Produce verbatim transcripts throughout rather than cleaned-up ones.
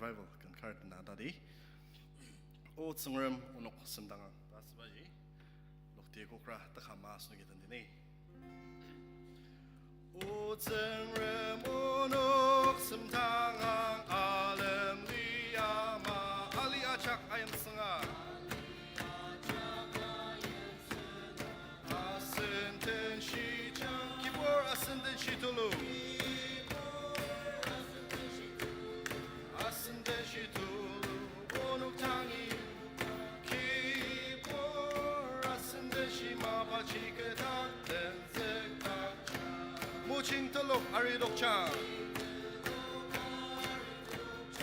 Revival ken kar tena tadi. O Tsüngrem onok semdangang ta asübaji, lokti kokra takama asenoki tendeni. O Tsüngrem onok semdangang alemli ama, ali ajak ayimsanga. Asen den shijang, kibur asen den shitulu. Asen den shitulu, onok tangi. Kibur asen den shimaba chikedak den zekdak. Mojing telok aridokjang.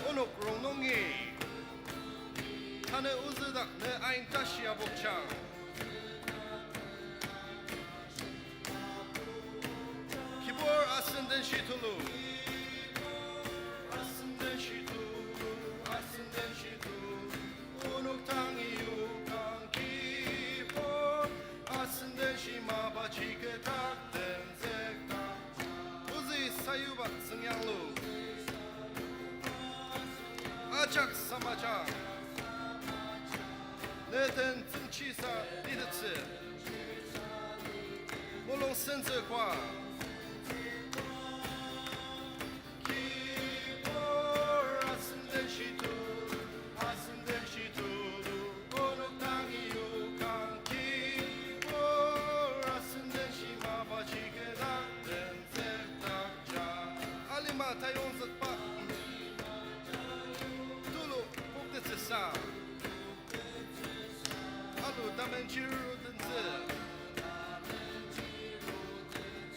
Onok rongnungi, tanü ozüdak ne ain tashi abokjang. Kibur asen den shitulu, asen den shitulu, asen den shitulu, onok tangi yokang kibur, asen den shimaba chikedak den zekdak. Ozü sayuba tsüngyanglu. Ajak samajang. Ne den tsüngchisa litettsü. Mulung senzükwa. Kibur asen den shitulu, asen den shitulu, onok tangi yokang kibur asen den shimaba chikedak den zekdakja. Alima tayongzükba tulu poktettsüsa. Alu damenchiru tenzü.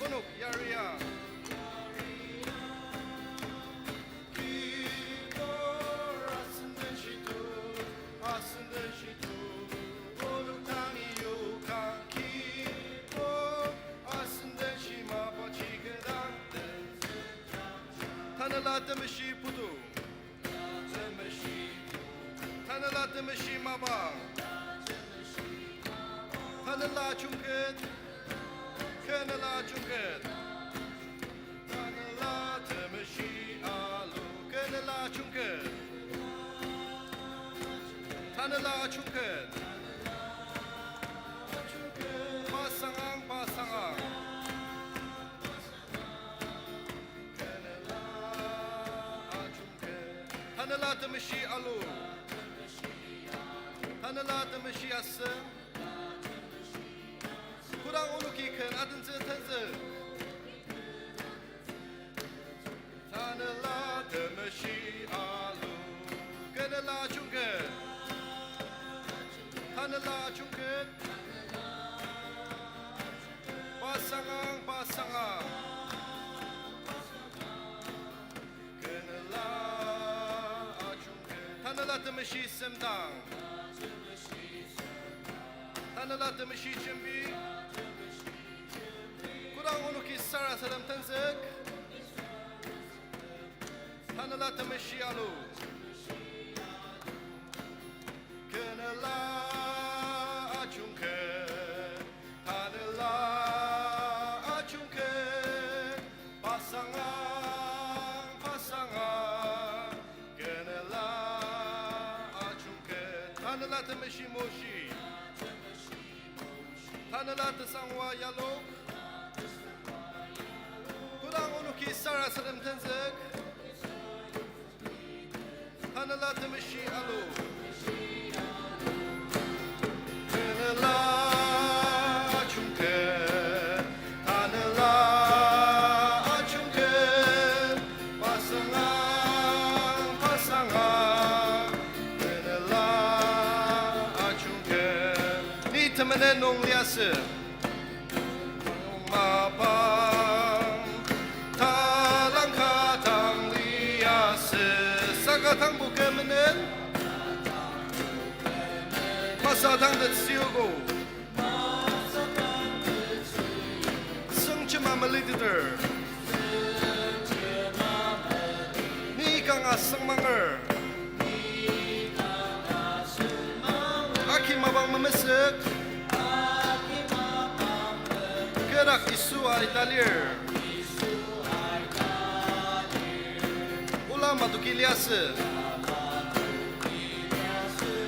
Onok yaria. Kibur asen den shitulu, asen den shitulu, onok tangi yokang kibur asen den shimaba chikedak den. Tanela Temeshi putu. Tanela Temeshi mapa. Tanela chungket. Kenela chungket. Tanela Temeshi alu. Kenela chungket. Tanela chungket. Pasangang, pasangang. Tanela Temeshi alu. Tanela Temeshi asem. Kodang onoki ken adentsü tenzük. Tanela Temeshi alu. Kenela chungket. Tanela chungket. Pasangang, pasangang. Kenela achungke. Tanela Temeshi semdang. Tanela Temeshi jembi. Kodang onoki sarasadem tenzük. Tanela Temeshi alu. Kenela achungke, Tanela achungke, pasangang, pasangang, Kenela achungke, Tanela Temeshi moshi, Tanela tesangwa yalok, kodang onoki sarasadem tenzük. Tanela Temeshi alu. Kenela achungke, Tanela achungke, pasangang, pasangang, Kenela achungke. Ni temenen nung liasü. Mapang talangka tang liasü, saka tangbo kü menen. Masa tangtet siogo. Sengjema meliteter. Ni kanga sengmanger. Aki mapang memesük. Kerak Yisu aita lir. Ola matoki liasü.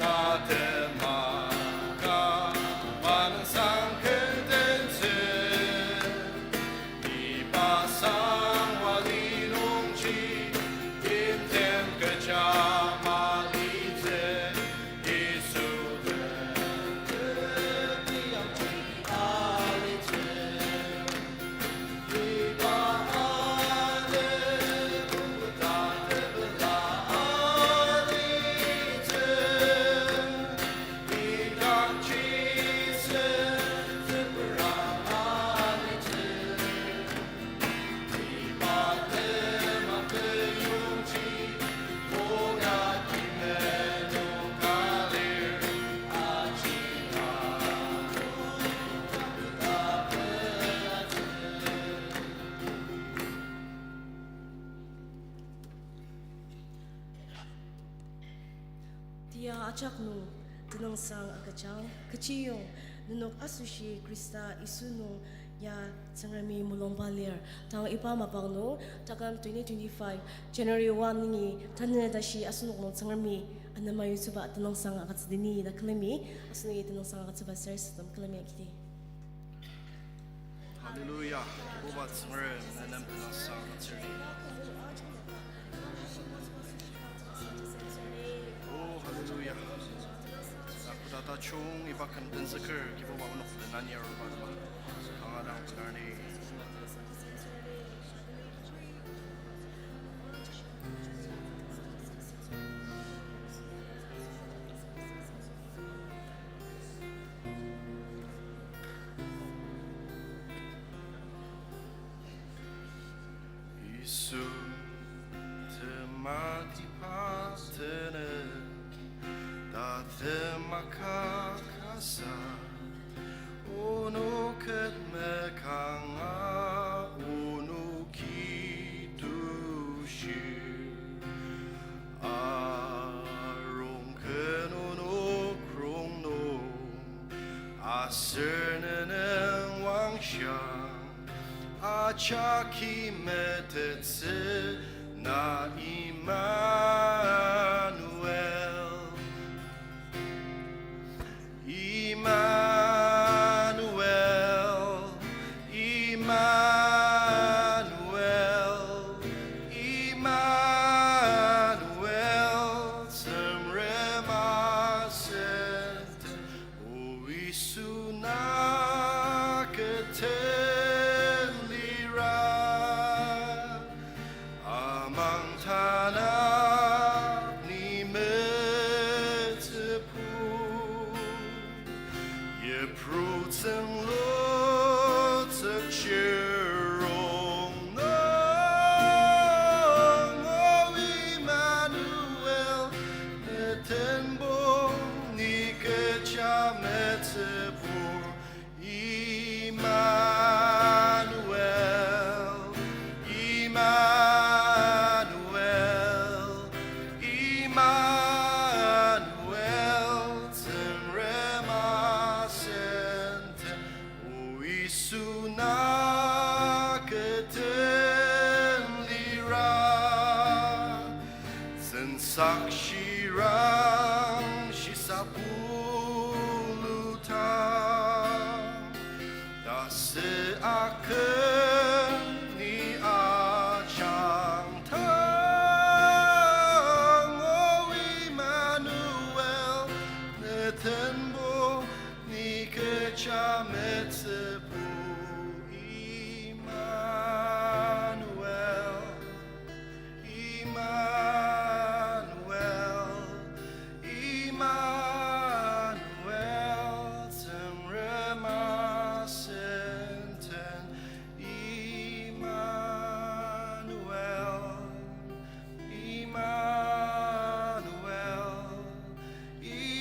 tatema ka manungsang kendentsü. Iba sangwa li nungji, timtem kecha malitsü, Yisu den tepiyangji alitsü. Iba ane kuta tepela ali Ya ajak nung tenüngsang agüjang, kechiyong nenok asoshi Khrista Yisu nung ya Tsüngremi mulungba lir. Tang iba mapang nung, taküm twenty twenty-five January one nungi tanü tashi asenok nung Tsüngremi anema yutsüba tenüngsang agütsüdi ni ta külemi, asenoki tenüngsang agütsüba sarasadem külemi agidi. Hallelujah. Kibuba Tsüngrem, nenem tenüngsang agütsür. Oh, hallelujah. Nakoda tajung iba ken tenzüker, Kibuba onok lenani aruba dema. Kanga dang pelar ni. Yisu tematiba tenü ta temaka kasa, onok ket mekanga onoki tushir. Arong ken onok rongnung, aser nenem wangshang, ajaki metettsü na Emmanuel. Emmanuel, Emmanuel, Emmanuel, Tsüngrem asen ten. O Yisu, na kü ten lira, amang tanap ni metsübu, yipru tsünglu tsükchirong nung, O Emmanuel, ne tenbo ni kecha metsübur. Emmanuel, Emmanuel, Emmanuel, Tsüngrem asen ten. O Yisu, na kü ten lira, sensak shirang shisa pulu ta, tasü aken ni ajangdang, O Emmanuel, ne tenbo ni kecha metsübu. Emmanuel, Emmanuel, Emmanuel, Tsüngrem asen ten. Emmanuel, Emmanuel,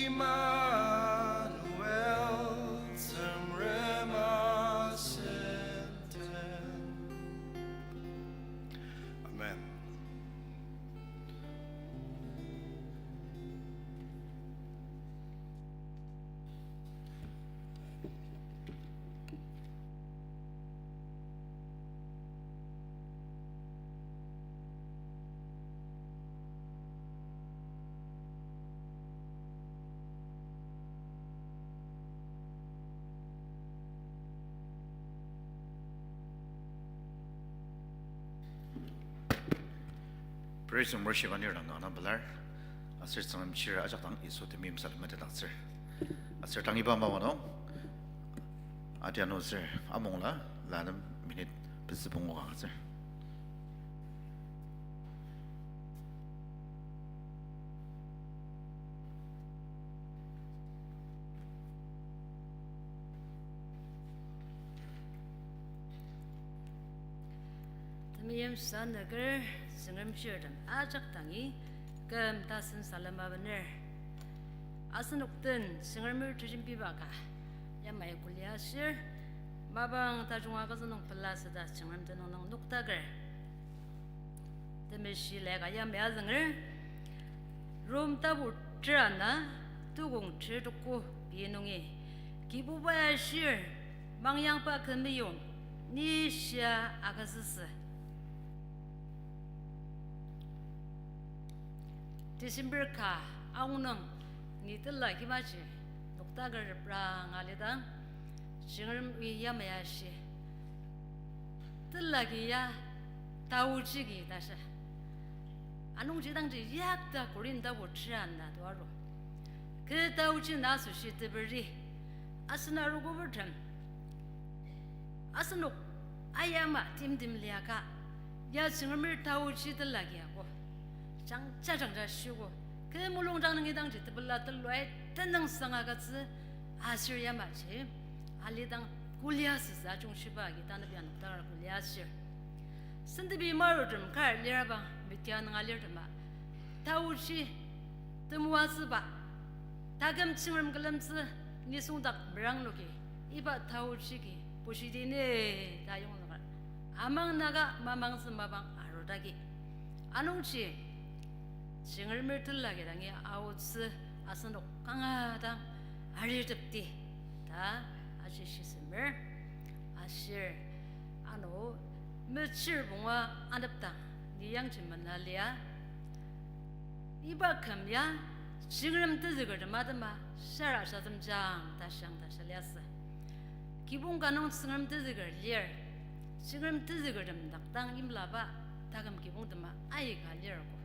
Emmanuel, Tsüngrem asen ten. Amen. Praise and worship anir dang kanga pelar. Aser Tsüngrem chir ajak dang Yisu temeim salem metetdaktsür. Aser tang iba mapa nung, adianu sür amongla, lanem minute pezü pungu kangtsür. Temeim sanüker, Tsüngrem chirtem ajak dangi, küm tasen salem abener. Asenok den Tsüngremer tejembiba ka yamai kuli ashir, mapang tajunga kasa nung pela süda Tsüngrem tenüng nung noktaker. Temeshi laika yamai azünger, Rom tapu Tera na, tukong ter tuko pei nungi, Kibuba ashir, mangyangba kü meyong, ni shia agütsütsü. December ka aonung, ni tela kimaji, noktaker repranga lidang, Tsüngrem o yamai ashi. Tela ki ya, taochi ki ta shi. Anungji dangji yakta Korinthbo tera na to aru. Kü taochi na asoshi teperi. Asen arogo bertem. Asenok ayama timtem liaka, ya Tsüngremer taochi tela ki ako. Jangja jangja shiogo. Kü mulungjang nungi dangji tepela teluai tenüngsang agütsü aser yamaji. Alidang kulia süsa ajungshiba agi tanü ya noktaker kulia sür. Sentepi marutem kar lirabang media nung alirtema. Taochi temoatsüba. Taküm Tsüngrem külemtsü nisungdak merangnoki. Iba taochi ki bushidi ne ta yongzüker. Amang naka mamangtsü mapang arudaki. Anungji Tsüngremer tela ki dangi aotsü asenok kanga dang aritepdi ta aji shisemer. Aser ano mechir punga anepdang ni yangji mena lia. Iba küm ya Tsüngrem tezükertem atema sarasademjang ta shiang ta shia liasü. Kibong ka nung Tsüngrem tezüker lir, Tsüngrem tezükertem dak dang imlaba taküm kibongtema aika lirgo.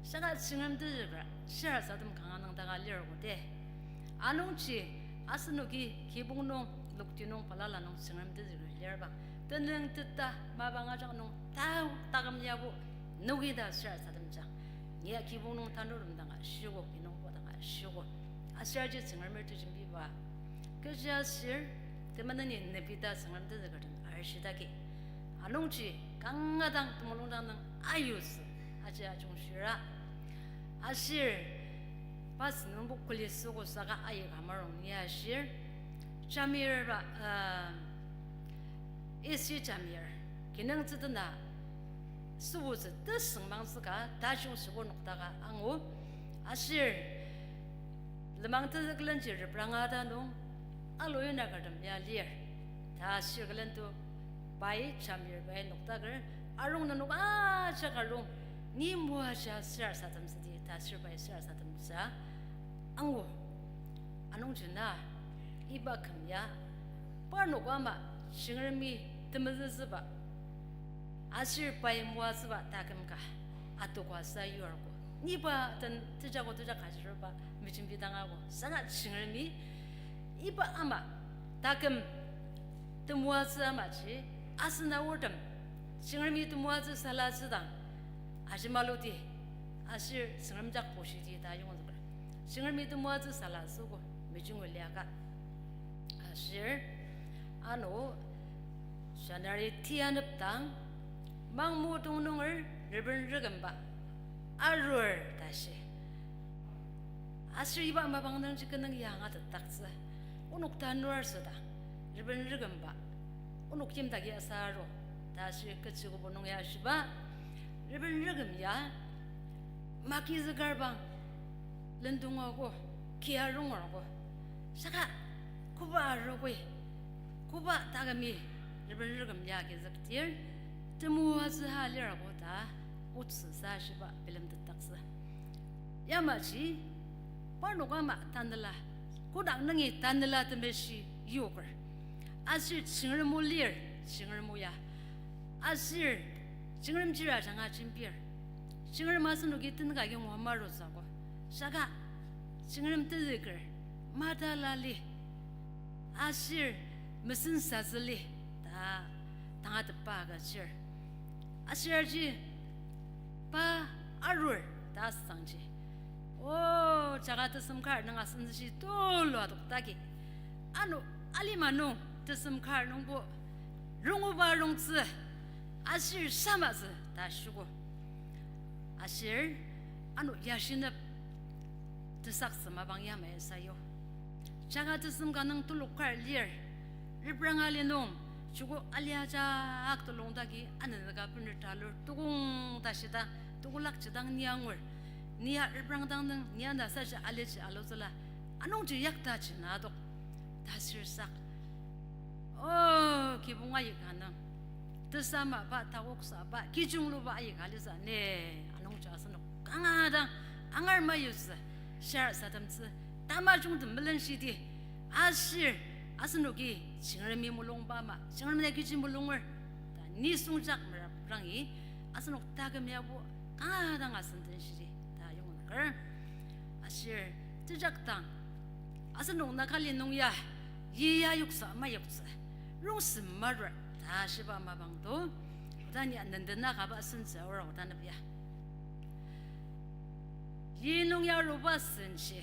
Saka Tsüngrem tezüker sarasadem kanga nung daka lirgo de. Anungji asenoki kibong nung, lokti nung, balala nung Tsüngrem tezüker lirba, tenüng teta mapang ajak nung ta taküm yabo noki ta sarasademjang. Nia kibong nung tanurtem danga shiogo, kinungpo danga shiogo. Aser aji Tsüngremer tejembiba. Kechiaser, temeneni nebi ta Tsüngrem tezükertem arishidaki. Anungji kanga dang temulung dang nung ayutsü aji ajungshira. Aser, pa sünungbo kuli süogo saka aika marong ni ashir. Jamir ba, ah, isi jamir. Kinungtsü tena sübutsü tesüngmangtsü ka tajung sübo noktaka angu. Aser, lenmang tezüklenji repranga ta nung, alo inakertem ya lir. Ta aser külento pai jamir pai noktaker, arung nenok ajak arung, ni moaja sarasadem südi ta aser pai sarasadem sa angu. Anungji na, iba küm ya, parnok ama Tsüngremi temezütsüba, aser pai moatsüba taküm ka, atoka sa yuargo. Niba den tejako tejak kajirba mejembi dang ako. Saka Tsüngremi iba ama taküm temoatsü amaji, asen aortem Tsüngremi temoatsü salatsüdang, ajimaludi, aser Tsüngrem jak bushidi ta yongzüker. Tsüngremi temoatsü salatsüogo, mejungu liaka. Aser, ano, January ti anepdang, mangmo tongnunger reprendrükümba arur ta shi. Aser iba mapang nungji kenüng ya angatetdaktsü. Onok tanur südang, reprendrükümba, onok yimdaki asa aru, ta aser kechikobo nung ya shiba, reprendrüküm ya, makizükarbang, lendong ako, ki arung ako. Saka, koba arogoi, koba takümi, reprendrüküm ya agizükdir, temoatsü ha lir ako ta, otsü sa shiba bilemtetdaktsü. Yamaji, parnok ama tanela, kodak nungi tanela temeshi yoker. Aser Tsüngrem o lir, Tsüngrem o ya. Aser Tsüngrem jira ajanga jembir. Tsüngrem asenoki tenük agi ngua marutsü ako. Saka Tsüngrem tezüker matala li. Aser mesensatsü li ta tangatetba agütsür. Aser aji pa arur ta asüngji, o, jaga tesem kar nung asenji tulu adoktaki, ano alima nung tesem kar nungbo runguba rongtsü, aser samatsü ta shiogo. Aser ano yashinep tesaktsü mapang yamai sayu. Jaga tesem ka nung telok kar lir, repranga li nung, joko ali ajak telongdaki anenüka bener talur tukong ta shidang, tekolak jidang ni angur. Ni ya reprangdang nung, ni ya nasaji aliji alutsüla, anungji yaktaji na adok. Ta sür sak, o, kibong aika nung, tesamaba, takoksaba, kijungluba aika lisa ni, anungji asenok kanga dang angar mayutsü, sarasademtsü, tamajungtem melenshidi, aser asenoki Tsüngremi mulungba ama, Tsüngrem na kechi mulunger ta nisung jak meraprangi, asenok taküm yabo kanga dang asen denshidi ta yongzüker. Aser tejakdang asenok Naga li nung ya, yi ya yoksa mayoktsü, rongsen maruer ta shiba mapang to, oda ni nendena kaba sentsü aor oda nübia. Yi nung ya aruba senji,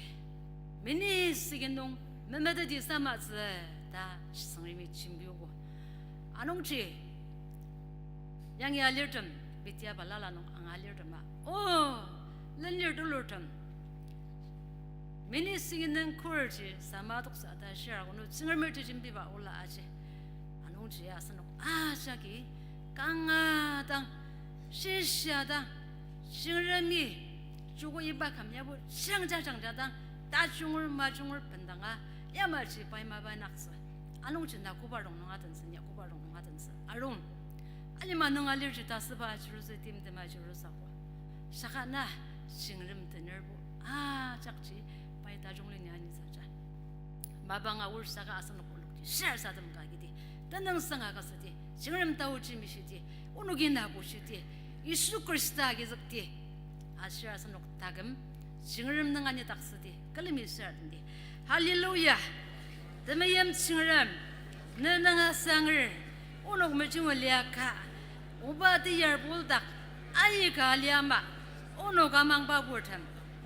meni siki nung memeteti samatsü ta Tsüngremi jembiogo. Anungji, yangi alirtem, media balala nung anga alirtem a, o, lenir tulurtem, meni siki nung kurji sama toksa ta shir ago nü Tsüngremi tejembiba ola aji. Anungji asenok ajaki kanga dang, shisa dang, Tsüngremi joko iba küm yabo jangja jangja dang, tajunger majunger bendanga, yamaji pai mapa naktsü. Anungji na koba rongnung atentsü, ya koba rongnung atentsü. Arung, alima nung alirji ta süba ajirutsü timtem ajirutsü akwa. Saka na Tsüngrem tenerbo ajakji pai tajung leni anitsüja. Mapang aor saka asenok olukji sarasadem ka agidi, tenüngsang agütsüdi, Tsüngrem taochi mishidi, onoki na bushidi, Yisu Khrista agizükdi, aser asenok taküm Tsüngrem nung anidaktsüdi, külemi saratendi. Hallelujah! Temeim Tsüngrem, ne nanga sanger, onok mejunga liaka, oba teyar puldak, aika liama, onok amangba purtem,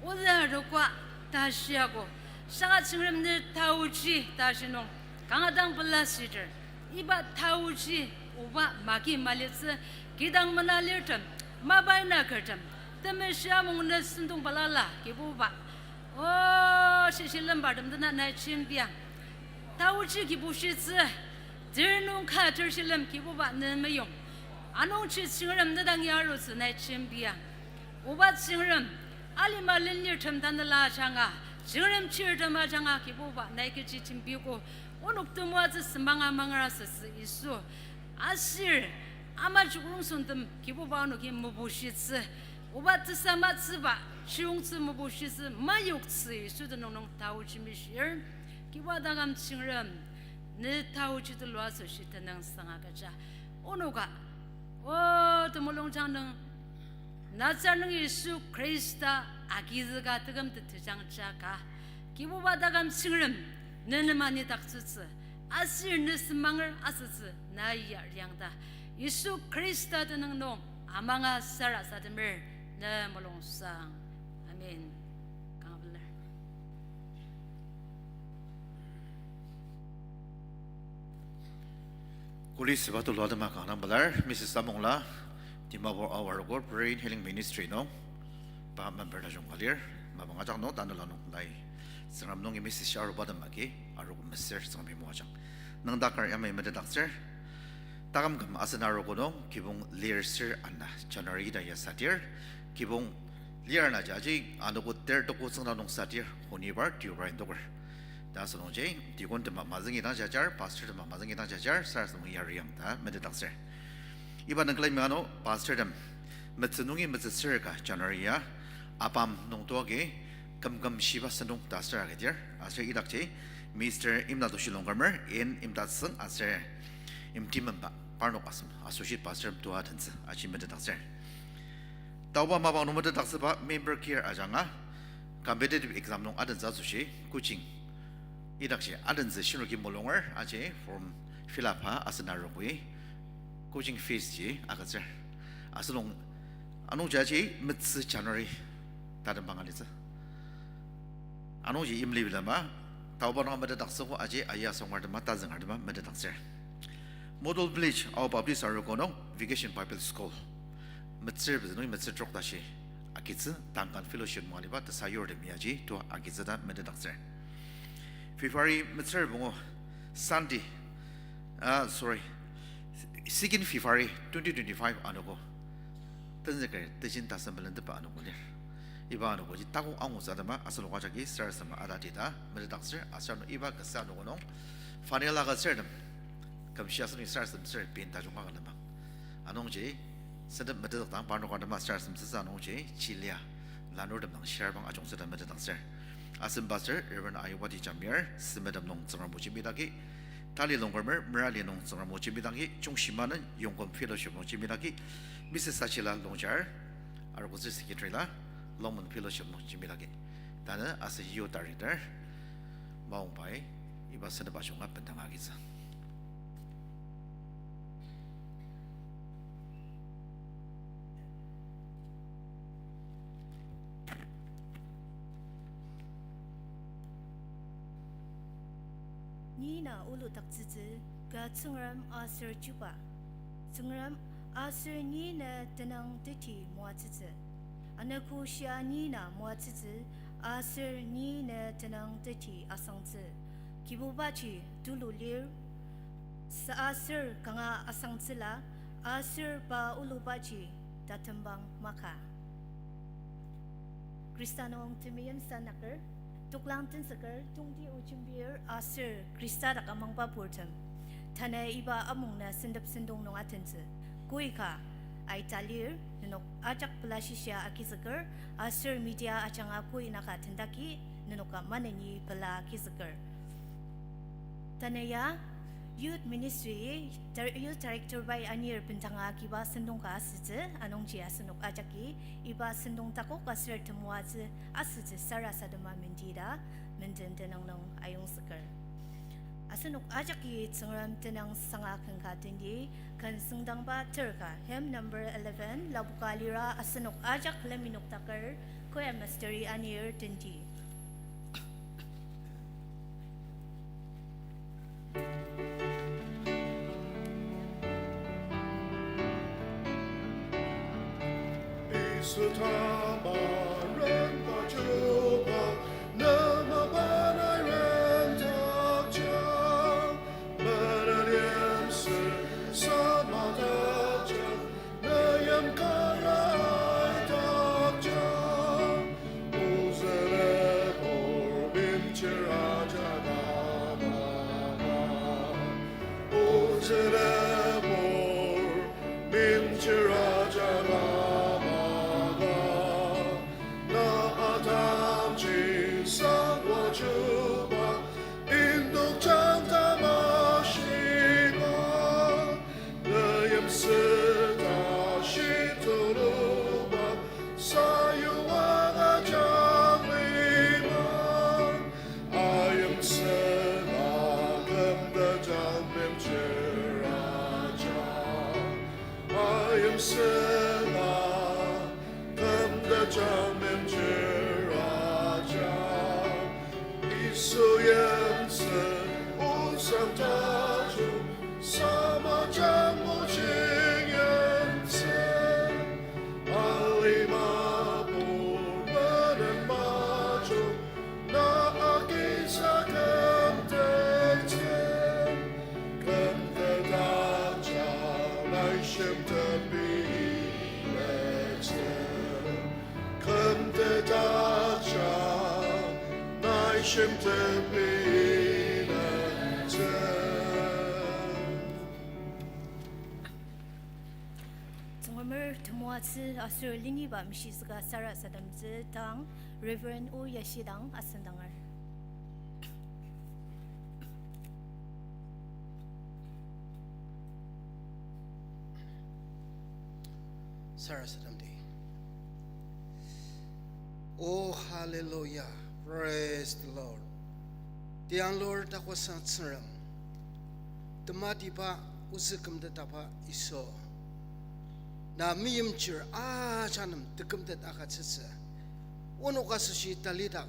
oda rokwa tashiago, saka Tsüngrem ne taochi tashi nung, kanga dang pela siter, iba taochi, oba maki malitsü, kidang mena lirtem, mapai na kertem, temeshi amung ne sentong balala, Kibuba. O, shishi lembartem dena nai jembiang. Taochi kibushitsü, ter nung ka ter shilem Kibuba ne meyong. Anungji Tsüngrem ne dang yarutsü nai jembiang. Oba Tsüngrem, alima lenirtem tanela ajanga, Tsüngrem chirtem ajanga Kibuba nai kechi jembiogo, onok temoatsü semanga mangra asütsü Yisu. Aser, ama jukrongsontem Kibuba onoki mebushitsü, oba tesamatsüba, chiyongtsü mebushitsü, mayoktsü Yisu tenüng nung taochi mishir, Kibuba taküm Tsüngrem, ne taochi tulu asoshi tenüngsang agüja. Onoka, o, temulungjang nung, Nazareth nung Yisu Khrista agizüka teküm tetejangja ka, Kibuba taküm Tsüngrem, ne nem anidaktsütsü, aser ne semanger asütsü na ya riangda, Yisu Khrista tenüng nung amanga sarasademer ne mulungsang. Amen. Kanga pelar. Kuli süba tulu atema kanga pelar, Missus Samongla, Dimapur Ao Arogo Prayer and Healing Ministry nung, pa member tajung ka lir, mapang ajak nung tanela nung lai, Tsüngrem nungi message aruba atema agi, arogo mesür Tsüngremi moajang. Nüngdaker yamai metetdaktsür, taküm küm asen arogo nung kibong lir ser ana January ita ya sadir, kibong lir ana jaji anogo ter toko tsüngda nung sadir, honibar, deobar, indoker. Ta asünungji, deacon tema mazüngi dang jajar, pastor tema mazüngi dang jajar, sarasadem yariang ta metetdaktsür. Iba nung claim ano, pastor tem, metsü nungi metsü ser ka January ya, apam nung toagi, küm küm shiba sentong ta ser agidir, aser idakji, Mister Imnatoshi Longkumer, in Imtatsüng aser Imtimemba, parnok asem, associate pastor tua atentsü, aji metetdaktsür. Taoba mapang nung metetdaktsüba member care ajanga, competitive exam nung atentsü asoshi, coaching, idakji atentsü shinoki mulunger, aji form fill up ha asen arogoi, coaching fees ji agütsür. Asenung, anungji aji metsü January tatembang alitsü. Anungji imli bilema, taoba nung metetdaktsüogo aji aya asongar tema, tazüngar tema metetdaktsür. Model Village Ao Baptist Arogo nung Vacation Bible School. Metsür pezü nungi metsür trok tashi agitsü, Duncan Fellowship nung aliba tesayurtem yaji tua agitsü ta metetdaktsür. February metsür pungu Sunday, ah, sorry, second February twenty twenty-five anogo, tenzüker tejin tasen belentepa anogo lir. Iba anogoji takok angutsü atema asenok ajaki sarasadema atateta metetdaktsür, aser ano iba kasa anogo nung final agütsürtem, kümshi asenok sarasademtsür pin tajung agülemang. Anungji, sentep metetdakdang parnok atema sarasademtsütsü anungji, chilia, lanurtem dang shirabang ajungtsü ta metetdaktsür. Asen pastor, Reverend Ayuwati Jamir, Semetem nung Tsüngrem o jembidaki, tali longkümer, Merali nung Tsüngrem o jembidaki, Chungshima nung Yongküm Fellowship nung jembidaki, Missus Sachila Longjar, arogotsü secretary la, Longmen Fellowship nung jembidaki. Tanü asen youth director, Maongbai, iba sentep ajunga bendanga agitsü. Ni na oludaktsütsü, kü Tsüngrem aser chuba. Tsüngrem aser ni na tenüng teti moatsütsü. Anogo shia ni na moatsütsü, aser ni na tenüng teti asangtsü. Kibubaji tulu lir, sü aser kanga asangtsüla, aser pa olubaji tatembang maka. Khrista nung temeim sanaker, toklang tenzüker, tongti o jembir aser Khrista dak amangba purtem. Tanü iba amung na sentep sentong nung atentsü. Koika aita lir, nenok ajak pela shishia agizüker, aser media ajanga koi naka tendaki, nenoka maneni pela agizüker. Tanü ya, Youth Ministry, Dir-, Youth Director bai anir bendanga kiba sentong ka asütsü, anungji asenok ajaki, iba sentong takok aser temoatsü asütsü sarasadema mendita, menden tenüng nung ayongzüker. Asenok ajaki Tsüngrem tenüng sanga ken ka tendi, ken süngdangba ter ka, hymn number eleven, lapoka lira asenok ajak leminoktaker, choir master-i anir tendi. Yisu tamaren pa chuba, ne mapa nai rendakja, mena liemsü samadakja, ne yimkara aidakja, ozüle pur mimchir ajak ama, ozüle pur mimchir ajak ama, na atamji sangwa chuba, indokjang tamashiba, ne yimsü tashi tuluba, sayuang ajak lima, ayimsüla kümdakjang mimchir ajak, ayimsüla kümdakjang mimchir ajak, Yisu yimtsü osang tajung, samajang mojing yimtsü, alima pur menen majung, na agisa kümtettsü, kümtetdakjang nai shimtem bilemtsü, kümtetdakjang nai shimtem bilemtsü. Tsüngremer temoatsü aser liniba mishizüka sarasademtsü tang Reverend O Yashidang asendanger. Sarasademdi. Oh, hallelujah. Praise the Lord. Tianglur takwasang Tsüngrem, tematiba ozü kümtetaba Yisu, na meimchir ajak nem tekümtet agütsütsü. Onok asoshi talidak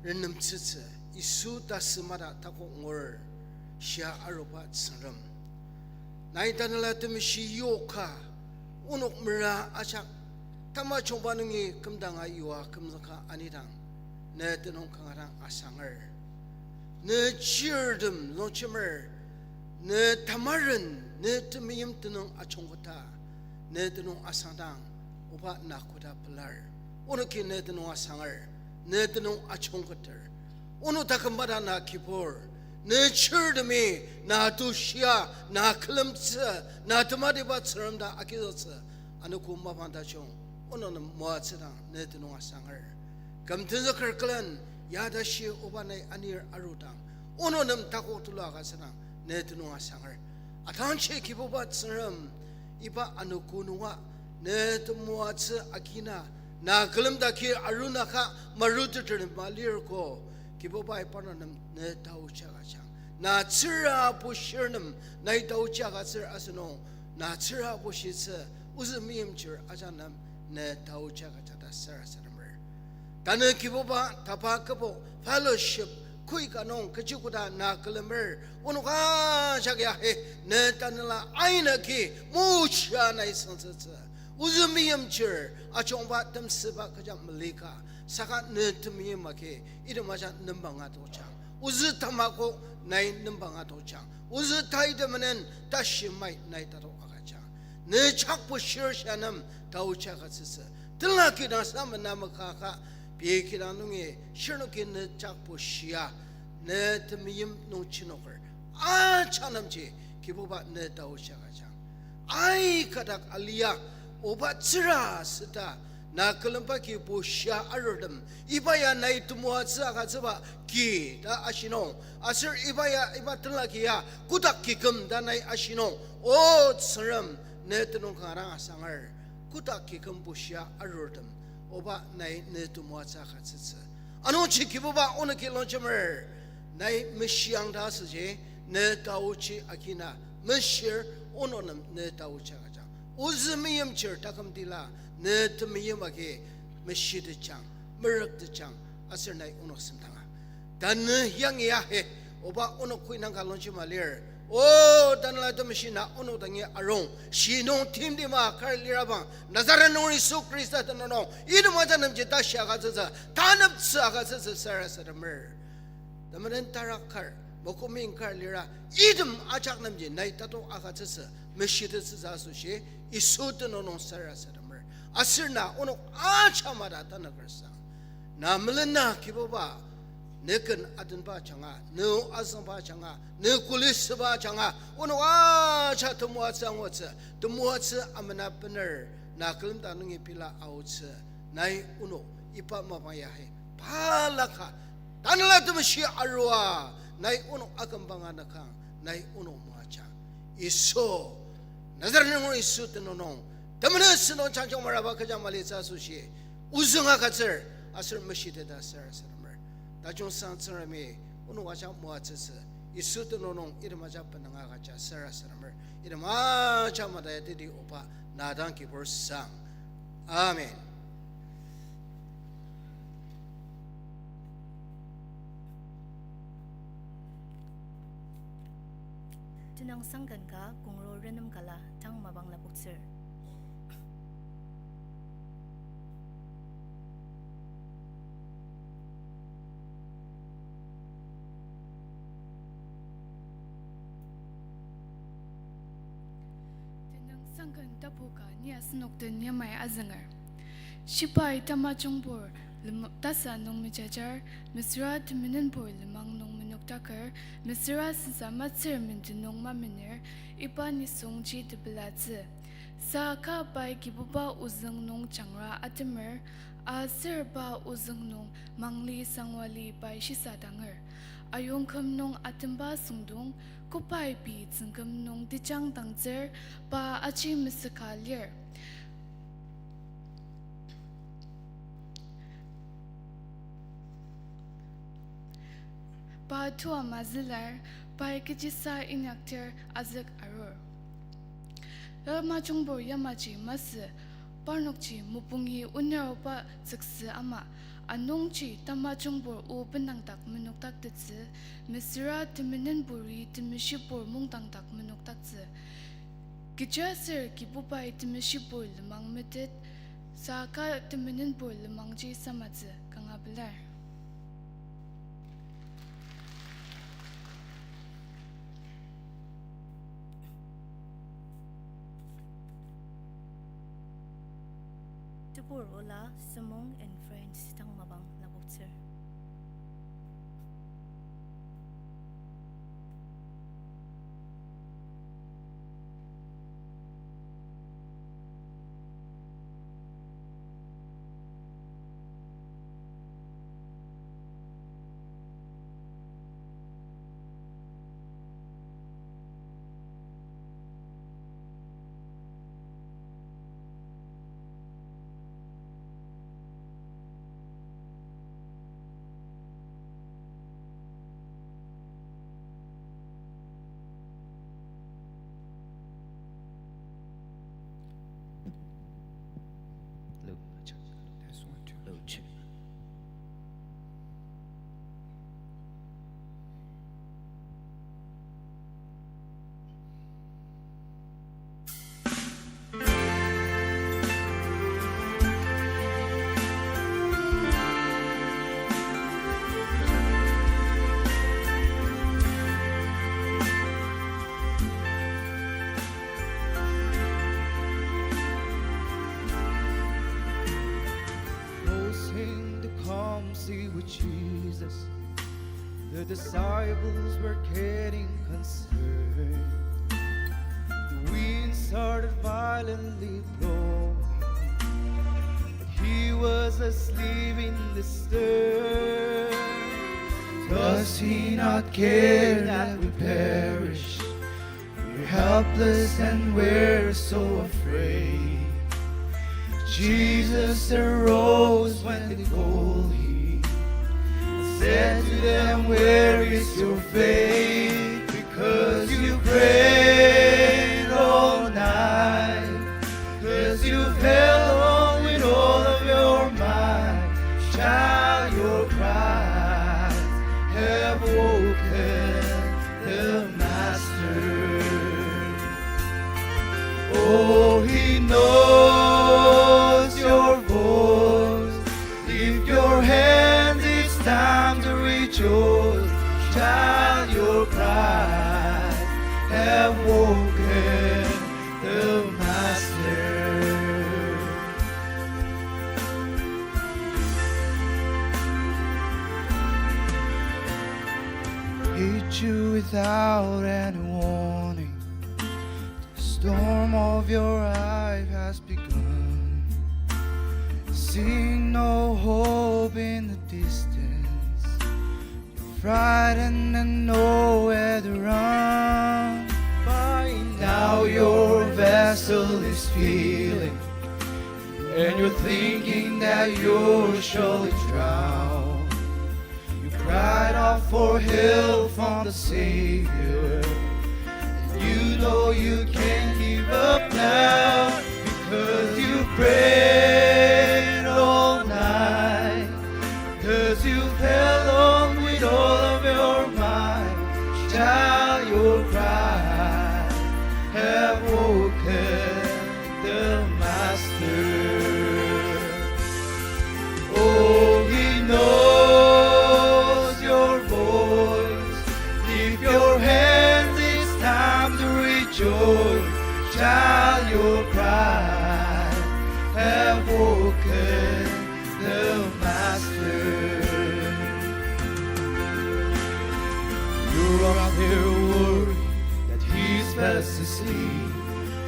renemtsütsü, Yisu tasü mada takok ngur shia aruba Tsüngrem. Nai tanela temeshi yoka, onok mera ajak, tamajungba nungi kümdanga yua kümzüka anidang, ne tenüng kanga dang asanger. Ne chirtem longjemer, ne tamaren, ne temeim tenüng ajungketa, ne tenüng asangdang, oba na koda pelar. Onoki ne tenüng asanger, ne tenüng ajungketer. Onok taküm bada na kibur, ne chirtemi, na tushia, na külemtsü, na tematiba Tsüngrem ta agizüktsü, anogo mapang tajung, onok nem moatsüdang ne tenüng asanger. Küm tenzüker külen, ya tashi oba nai anir arudang, onok nem takok tulu agütsüdang ne tenüng asanger. Atangji Kibuba Tsüngrem, iba anogo nunga ne temoatsü agina, na külemdaki arunaka maruteter nem malirko, Kibubai parnok nem ne taochi agüjang. Na tsüra bushir nem nai taochi agütsür asenok, na tsüra bushitsü ozü meimchir ajak nem ne taochi agüjang ta sarasademer. Tanü Kibuba tapa kübok fellowship koi ka nung kechi koda na külemer, onok ajak ya he, ne tanela aina ki moshia nai sangtsütsü. Ozü meimchir, ajungba temsüba kecha melika, saka ne temeim agi, item ajak nembang adokjang. Ozü tamakok nai nembang adokjang. Ozü tai temenen tashi mai nai tatok agüjang. Ne jakbo shir sha nem taochi agütsütsü. Tela kidang sa mena mekaka, pei kidang nungi shirnoki ne jakbo shia, ne temeim nung chinoker. Ajak nemji Kibuba ne taochi agüjang. Aika dak alia, oba tsüra süta, na külemba ki bushia arurtem, iba ya nai temoatsü agütsüba ki ta ashi nung, aser iba ya, iba tenla ki ya, kotak ki küm ta nai ashi nung, o Tsüngrem, ne tenüng kanga dang asanger, kotak ki küm bushia arurtem, oba nai ne temoatsü agütsütsü. Anungji Kibuba onoki longjemer, nai meshiang ta asüji, ne taochi agina, meshir onok nem ne taochi agüjang. Ozü meimchir taküm tila, ne temeim agi, meshitetjang, merüktetjang, aser nai onok semdanga. Tanü yangi ya he, oba onok koi nang ka longjema lir. O, Tanela Temeshi na onok dangi arung, shi nung timtima kar lirabang, Nazareth nunger Yisu Khrista tenüng nung, item ajak nemji tashi agütsütsü, taneptsü agütsütsü sarasademer. Temenen tarak kar, mokomi kar lira, item ajak nemji nai tatok agütsütsü, meshitettsütsü asoshi, Yisu tenüng nung sarasademer. Aser na onok ajak mada tanüker sang. Na melena Kibuba, ne ken atenba ajanga, ne azüngba ajanga, ne kuli süba ajanga, onok ajak temoatsü angutsü, temoatsü amena bener, na külemdak nungi pela aotsü, nai onok iba mapang ya he, balaka, Tanela Temeshi arua, nai onok akümbanga nakang, nai onok moajang. Yisu, Nazareth nunger Yisu tenüng nung, temenen sentong jangjang maraba kecha malitsü asoshi, ozüng agütsür, aser meshiteta sarasademer. Tajung sang Tsüngremi, onok ajak moatsütsü, Yisu tenüng nung item ajak benanga agüja sarasademer, item ajak mada ya teti oba, na dang kibur sang. Amen. Tenüngsang ken ka kongro renem kala tang mapang lapoktsür. Tenüngsang ken tapu ka ni asenok den yamai azünger. Shibai tamajungbur lem-, tasa nung mejajar, mesüra temenenbur lenmang nung menokdaker, mesüra sensa matsür menden nung mamener, iba nisungji tepelatsü. Saka pai Kibuba ozüng nung jangra atemer, aser pa ozüng nung mangli sangwali pai shisadanger. Ayongküm nung atemba süngdong, kobai pei tsüngküm nung tejang dangtsür, pa aji mesüka lir. Pa tua mazülar, pai kechisa inyaktir azük arur. Tamajungbur yamaji masü, parnokji mupungi onaruba tsüksü ama, anungji tamajungbur o bendangdak menokdaktettsü, mesüra temenenburi temeshibur mungdangdak menokdaktsü. Kechiaser Kibubai temeshibur lenmang metet, saka temenenbur lenmangji samatsü kanga pelar. Tep-, Pur ola Semong and Friends tang mapang lapoktsür. Test one, two. Closing the calm sea with Jesus, the disciples were getting concerned. The wind started violently blowing, but he was asleep in the stern. Does he not care that we perish? We're helpless and we're so afraid. Jesus arose when they called him and said to them, "Where is your faith? Because you prayed all night, 'cause you've held on with all of your might, shall your cries have woken the Master?" Oh, he knows your voice. Lift your hands, it's time to rejoice. Shall your cries have woken the Master? Hit you without any warning. The storm of your life has begun. Seeing no hope in the distance, you're frightened and nowhere to run. By now your vessel is filling, and you're thinking that you'll surely drown. You cried out for help from the Savior. You know you can't give up now, because you prayed all night, 'cause you've held on with all of your might. Shall your cry have woken the Master? Oh, he knows your voice. Lift your hands, it's time to rejoice. Shall your cry have woken the Master? You're up there worried that he's fast asleep.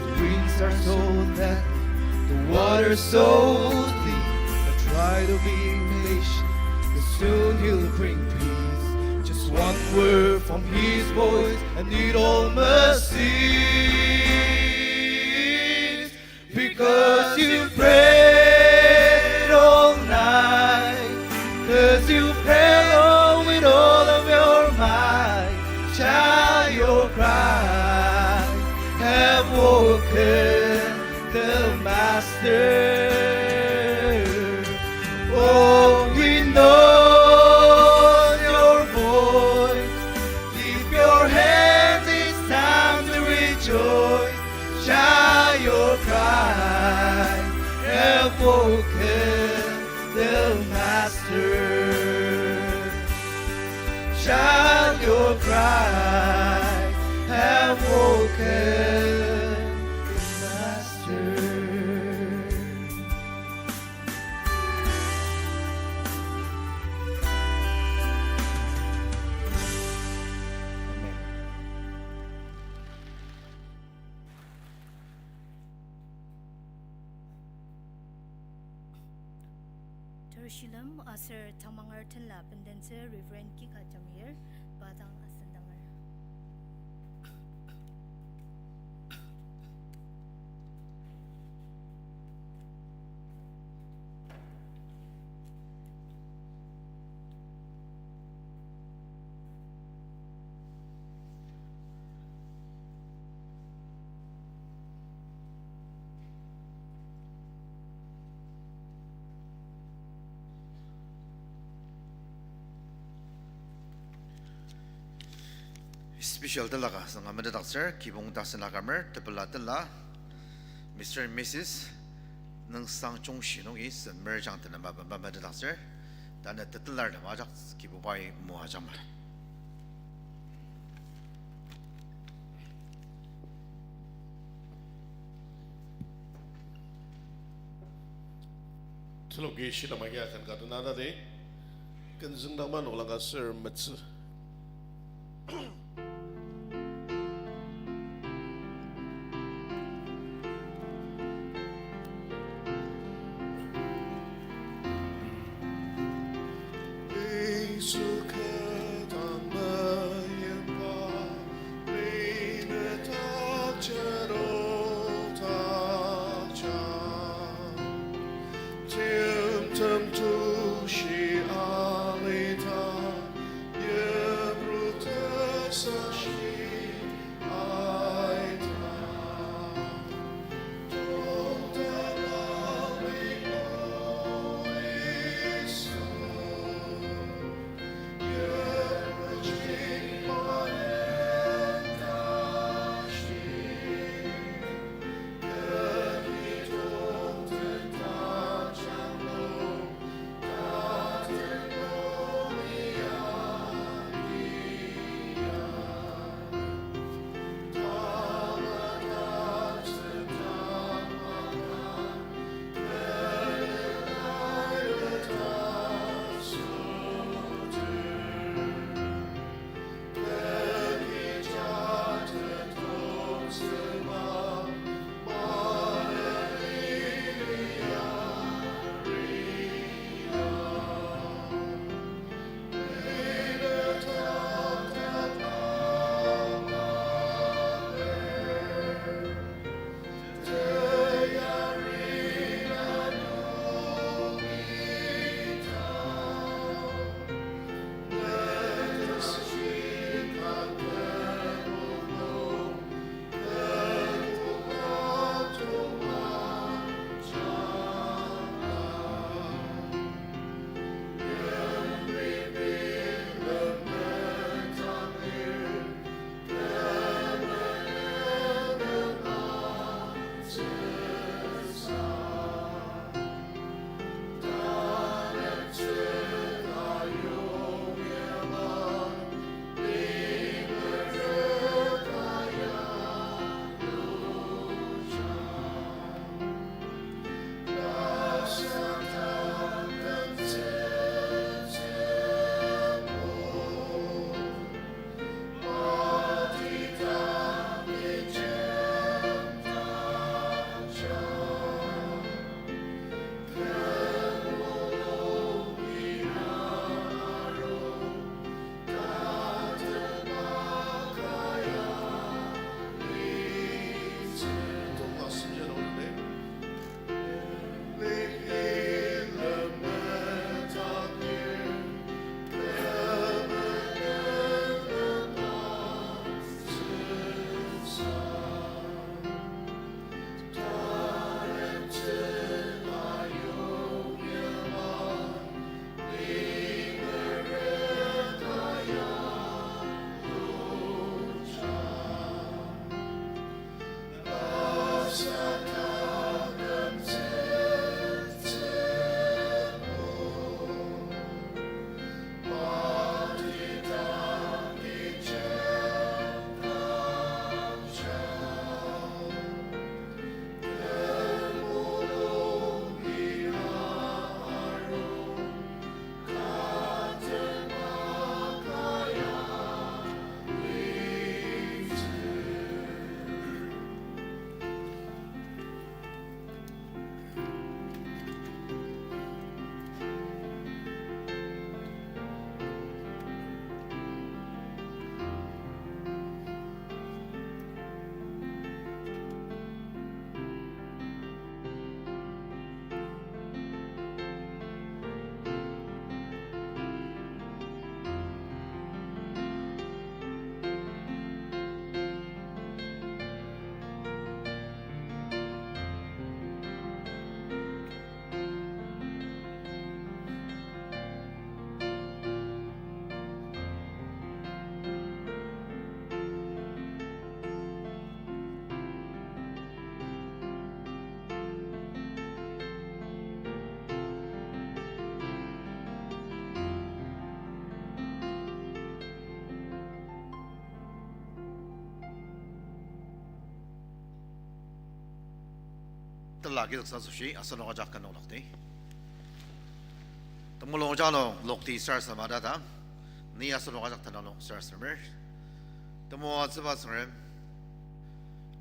The winds are so threatening, the water's so deep. But try to be patient, 'cause soon he'll bring peace. Just one word from his voice, and it all must cease. Because you prayed all night, 'cause you held on with all of your might, shall your cry have woken the Master? Oh, he knows your voice. Lift your hands, it's time to rejoice. Shall your cry have woken the Master? Shall your cry have woken the Master? Shilem aser tamanger tenla bendentsü Reverend Kika Jamir, pa dang asendanger. Special telaka sanga metetdaktsür, kibong tasen akamer, tepela tela, Mister and Missus Nungsang Chungshi nungi sen merjang tenema bema metetdaktsür, tanü tetelar tema ajak Kibubai moajangma. Teloki shilem agi akan ka dena tadi, kenzüng dangma noklang ka ser metsü. Yisu kü dang meyipba, line takjero takja. Timtem tushi alita, yipru tesa Tela agizüksa asoshi asenok ajak ka nunglokdi. Temulung ja nung lokti sarasadema tata, ni asenok ajak tenüng nung sarasademer. Temoatsüba Tsüngrem,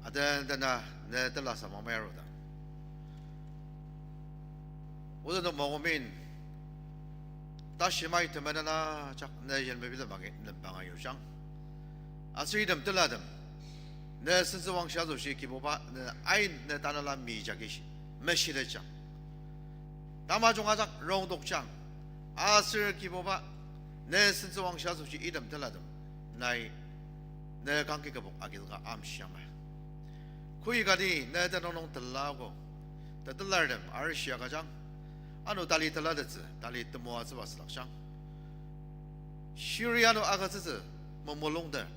aden dena ne tela samang mai arudang, ozü nung mokomin tashi mai temenen ajak ne yen mebilem agi nembang ayujang. Aser item telatem ne sentsüwangshi asoshi Kibuba, ne ain ne tanela mi jagi shi-, meshilejang. Tamajung ajak rongdokjang. Aser Kibuba, ne sentsüwangshi asoshi item telatem nai ne kangki kübok agizüka amshiang ma. Kü kati ne tenüng nung telago, tetelartem arishi agüjang. Ano tali telatettsü, tali temoatsüba südakjang. Shiri ano agütsütsü memulungter,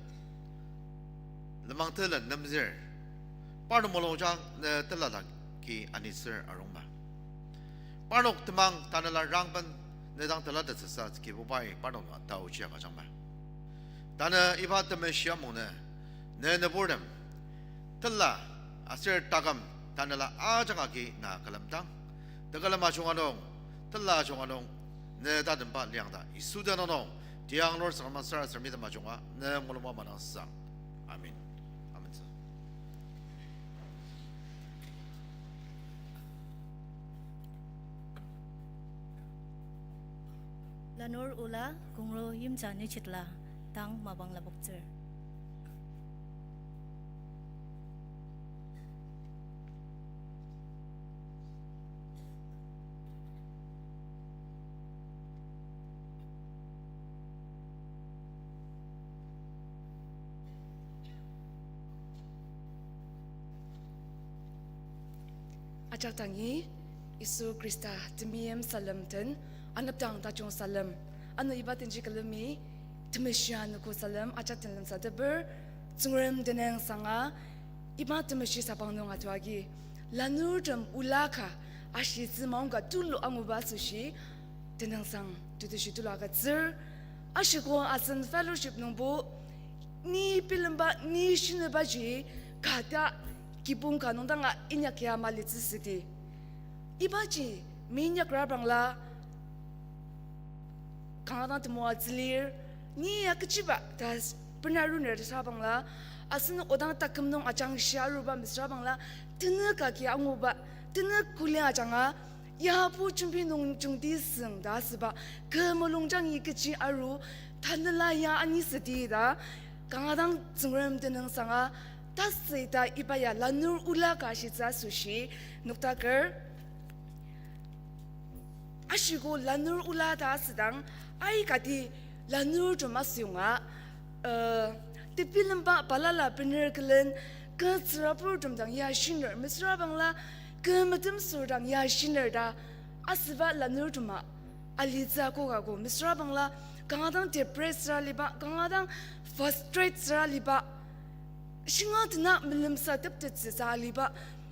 lenmang telen nemzür, parnok mulungjang ne tela daki anitsür arung ma. Parnok temang tanela rangben ne dang telatettsüsa Kibubai parnok nung taochi agüjang ma. Tanü iba temeshi amungnü ne nüburtem tela aser taküm tanela ajak agi na külemdang, tekülem ajunga nung, tela ajunga nung, ne tatemba liangda Yisu tenüng nung tiang lur sangma sarasademitem ajunga ne mulungba madangsang. Amen. Amentsü. Lanur ola kongro yimja nechitla tang mapang lapoktsür. Ajak dangi, Yisu Khrista temeim salem den, anepdang tajung salem. Ano iba denji külemi, temeshia nüko salem ajak den lemsateper, Tsüngrem tenüngsanga, iba temeshi sabang nung atuagi, lanurtem ola ka, ashitsü maongka tulu anguba asoshi, tenüngsang tetushi tulu agütsür, ashiko asen fellowship nungbo, ni bilemba, ni shinübaji, kata kibong ka nung danga inyakia malitsü südi. Ibaji, minyak rabangla, kanga dang temoatsü lir, ni ya kechiba ta s-, bena runer ta sabangla, asenok odang taküm nung ajangshia aruba mesüra bangla, tenük agi anguba, tenük kuli ajanga, yabo jembi nung jungti süng ta asüba, kü mulungjangi kechi aru, tanela ya ani südi ta, kanga dang Tsüngrem tenüngsanga, tasü ita iba ya lanur ola ka ashitsü asoshi, noktaker. Ashiko lanur ola ta asüdang, aikati lanurtem asüyonga, uh, tebilemba balala bener külen, kü tsüraburtem dang ya shiner, mesüra bangla, kü metemsür dang ya shiner ta, asüba lanurtema, alitsü akok ako, mesüra bangla, kanga dang depressed süra aliba, kanga dang frustrated süra aliba, shinga tena melemsateptettsüsa aliba,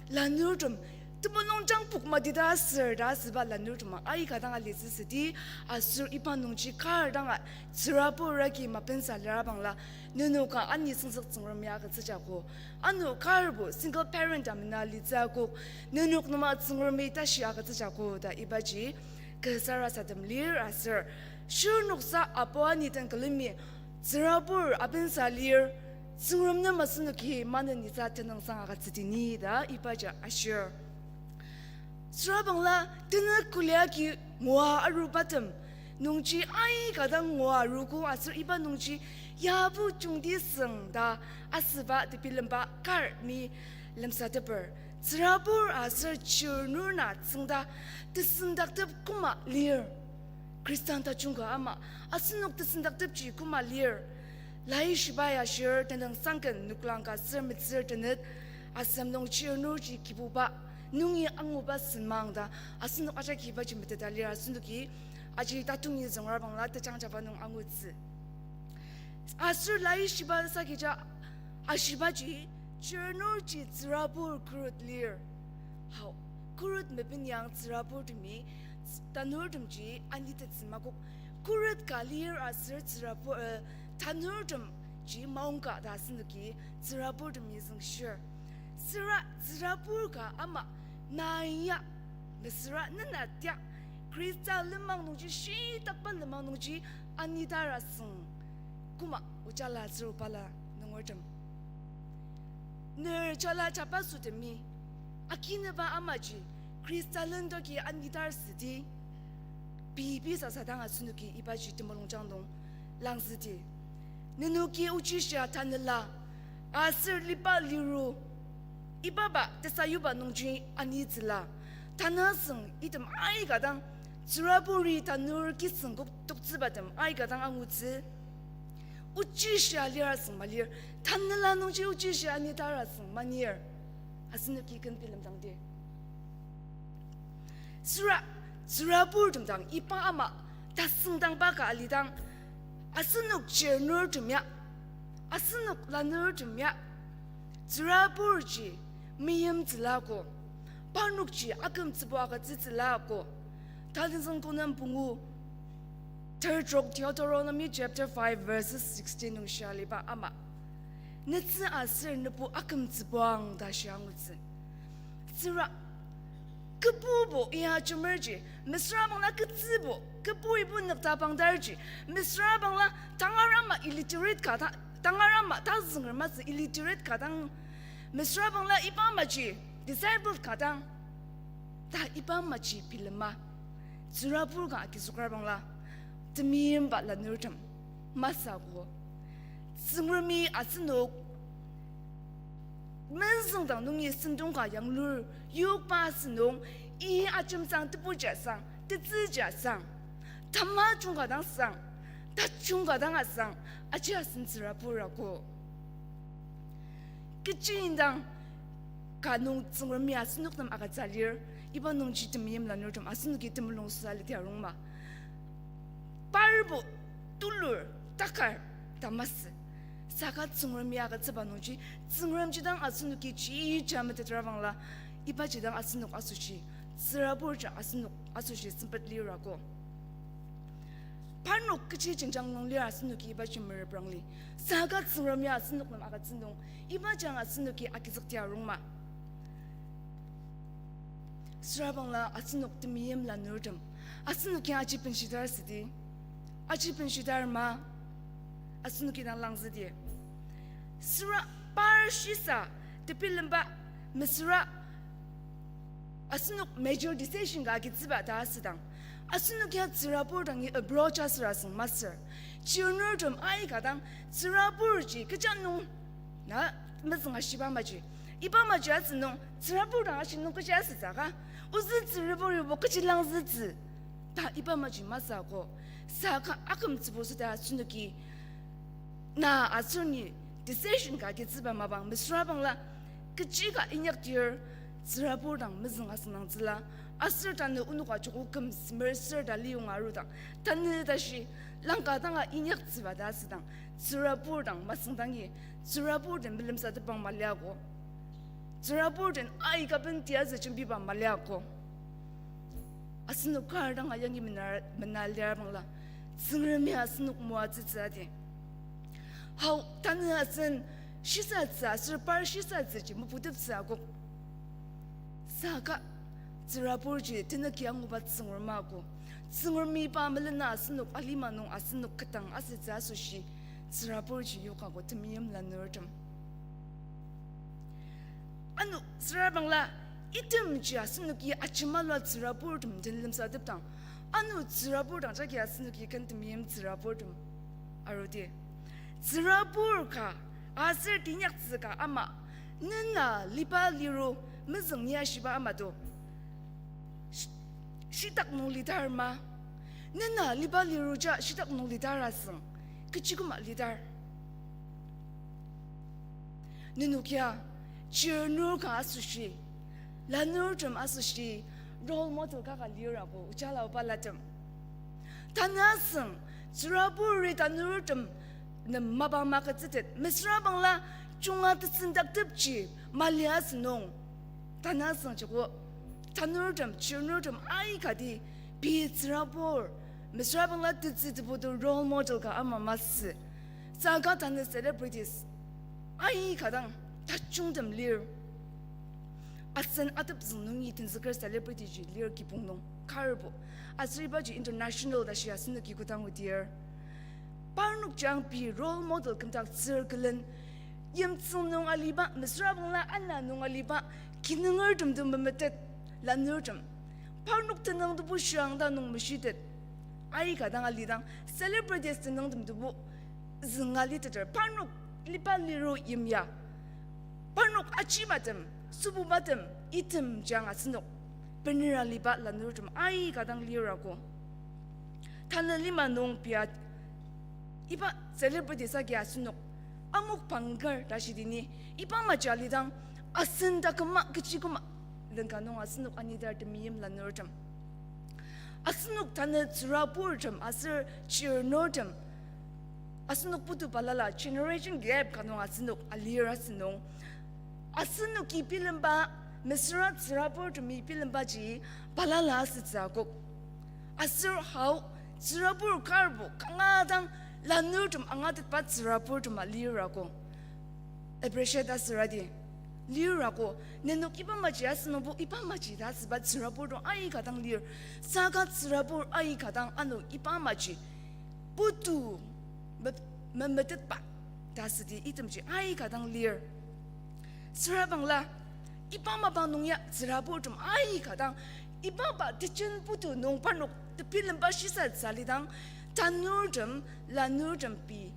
lanurtem, temulungjang pokmateta aser ta asüba lanurtema aika dang alitsü südi, aser iba nungji kar danga, tsürabur agi mapensa lira bangla, nenoka ani tsüngsük Tsüngremi agütsüjako. Ano karbo single parent amena litsü akok, nenok nema Tsüngremi tashi agütsüjako ta ibaji, kü sarasadem lir aser, shirnoksa apu ani den külemi, tsürabur abensa lir, Tsüngrem nem asenoki maneni sa tenüngsang agütsüdi ni ta ibaji ashir. Sürabangla tenük kuli agi ngua arubatem nungji aika dang ngua aruko aser iba nungji yabo jungti süng ta asüba tebilemba kar ni lemsateper. Tsürabur aser chirnur na tsüngda tesendaktep koma lir. Khristan tajung ka ama, asenok tesendaktepji koma lir. Laishibai ashir tenüngsang ken noklang ka ser metsür tenet, asem nung chirnurji Kibuba, nungi anguba senmang ta, asenok ajaki ibaji meteta lir asenoki, aji tatongi züngra bangla tejangjaba nung angutsü. Aser laishiba sakija ashibaji, chirnurji tsürabur khuret lir. Hao, khuret mepeniang tsüraburtemi, tanurtemji anitettsü makok. Khuret ka lir aser tsürabur, eh, tanurtemji maongka ta asenoki tsüraburtemi züngshir. Süra tsürabur ka ama Na ya, mesüra nena tia, Khrista lenmang nungji, shitakba lenmang nungji anidar asüng, koma ojala aser obala nungertem, ner jala jabaso temi akinüba amaji Khrista lendoki anidar südi, pei pei sasa dang asenoki ibaji temulungjang nung langzüdi. Nenoki ochishia tanela aser liba liru, ibaba tesayuba nungji anitsüla, tanü asüng item aika dang, tsüraburi tanur kisüngkok toktsübatem aika dang angutsü. Ochishia lir asüng malir, tanela nungji ochishia anidar asüng manir, asenoki ken bilemdangdi. Süra, tsüraburtem dang iba ama tasüngdangba ka alidang, asenok chirnurtem ya, asenok lanurtem ya, tsüraburji meimtsüla ko, parnokji akümtsübo agütsütsüla ko. Talizüng Konem pungu tertrok, Deuteronomy chapter five verses sixteen nung shia aliba ama, netsü aser nebu akümtsübuang ta shia angutsü. Süra, kübubo iya ajemerji, mesüra bangla ketsübo, kübu ibo nükta pangdarji, mesüra bangla tangar ama illiterate ka ta, tangar ama tazünger masü illiterate ka dang, mesüra bangla iba amaji disabled ka dang, ta iba amaji bilema, tsürabur ka agizükra bangla, temeimba lanurtem masü ko. Tsüngremi asenok mezüngdang nungi sentong ka yanglur yokba asünung, i ajemsang, tebuji asang, tetsüji asang, tamajung ka dang sang, tajung ka dang asang, aji asen tsürabur ako. Kechi indang ka nung Tsüngremi asenok nem agütsü lir, iba nungji temeim lanurtem asenoki temulung süsa liti arungma. Parbo tulur takar ta masü. Saka Tsüngremi agütsüba nungji, Tsüngremji dang asenoki jija metetra bangla, ibaji dang asenok asoshi, tsüraburja asenok asoshi sempet lir ako. Parnok kechi jenjang nung lir asenoki ibaji mereprangli. Saka Tsüngremi asenok nem agütsü nung, ibaji dang asenoki agizükti arungma. Süra bangla asenok temeim lanurtem, asenoki aji benshidar südi, aji benshidar ma, asenoki dang langzüdi. Süra par shisa tebilemba mesüra asenok major decision ka agitsüba ta asüdang, asenok ya tsürabur dangi approach asür asüng masür. Chirnurtem aika dang tsüraburji kecha nung na mezüng ashiba maji, iba maji asünung tsürabur dang ashi nung kechi asütsü ka, ozü tsüraburibo kechi langzütsü ta iba maji masü ako. Saka akümtsübo süda asenoki na aser ni decision ka agitsüba mapang mesüra bangla, kechi ka inyakdir, tsürabur dang mezüng asüngdangtsüla, aser tanü onok ajoko küm semer ser ta liyonga arudang, tanü tashi langka danga inyaktsüba ta asüdang, tsürabur dang masüngdangi, tsürabur den bilemsatepang maliako. Tsürabur den aika benti azü jembiba maliako. Asenok kar danga yangi mena, mena lir bangla, Tsüngremi asenok moatsütsü adi. Hau tanü asen shisatsü aser par shisatsüji meputeptsü akok. Saka tsüraburji tenük anguba Tsüngrem ako. Tsüngremi pa melena asenok alima nung asenok ketang asütsü asoshi tsüraburji yokako temeim lanurtem. Ano tsürabangla itemji asenoki ajemalua tsüraburtem den lemsatepdang, ano tsürabur dang jagi asenoki ken temeim tsüraburtem arudi. Tsürabur ka aser teinyaktsü ka ama, nena liba liru mezüng ni ashiba ama do. Shi-, shitak nung lidar ma? Nena liba liruja shitak nung lidar asüng, kechi koma lidar? Nenok ya chirnur ka asoshi, lanurtem asoshi role model ka ka lir ako, ojala obalatem. Tanü asüng, tsüraburi tanurtem nem mapa magütsütet, mesüra bangla junga tesendaktepji mali asünung, tanü asüng joko tanurtem, chirnurtem aikati pei tsürabur, mesüra bangla tetsü tebu to role model ka ama masü. Saka tanü celebrities aika dang tajungtem lir. Asen atepzüng nungi tenzüker celebrity ji lir kibong nung karbo. Aser ibaji international ta shi asenoki kodang odir. Parnok jang pei role model kümdaktsür külen, yimtsüng nung aliba, mesüra bangla ana nung aliba, kinungertem to memetet, lanurtem. Parnok tenüng tebu shiang ta nung meshitet. Aika dang alidang, celebrities tenüngtem tebu zünga liteter, parnok liba liru yimya. Parnok achibatem, sübubatem, item jang asenok benera liba lanurtem aika dang lirako. Tanü lima nung pia iba celebrity sagi asenok amok panger ta shidini, iba maji alidang asen taküma kechi küma lengka nung asenok anidar temeim lanurtem. Asenok tanü tsüraburtem aser chirnurtem. Asenok putu balala generation gap ka nung asenok alir asünung. Asenoki bilemba, mesüra tsüraburtemi bilembaji balala asütsü akok. Aser hao tsürabur karbo kanga dang lanurtem angatetba tsüraburtem alir ako. Appreciate asüradi. Lir ako, nenok iba maji asünungbo iba maji ta asüba tsürabur to aika dang lir. Saka tsürabur aika dang ano iba maji putu me-, memetetba ta asüdi itemji aika dang lir. Süra bangla, iba mapang nung ya tsüraburtem aika dang, iba ba tejen putu nung parnok tebilemba shisa tsü alidang, tanurtem, lanurtem pei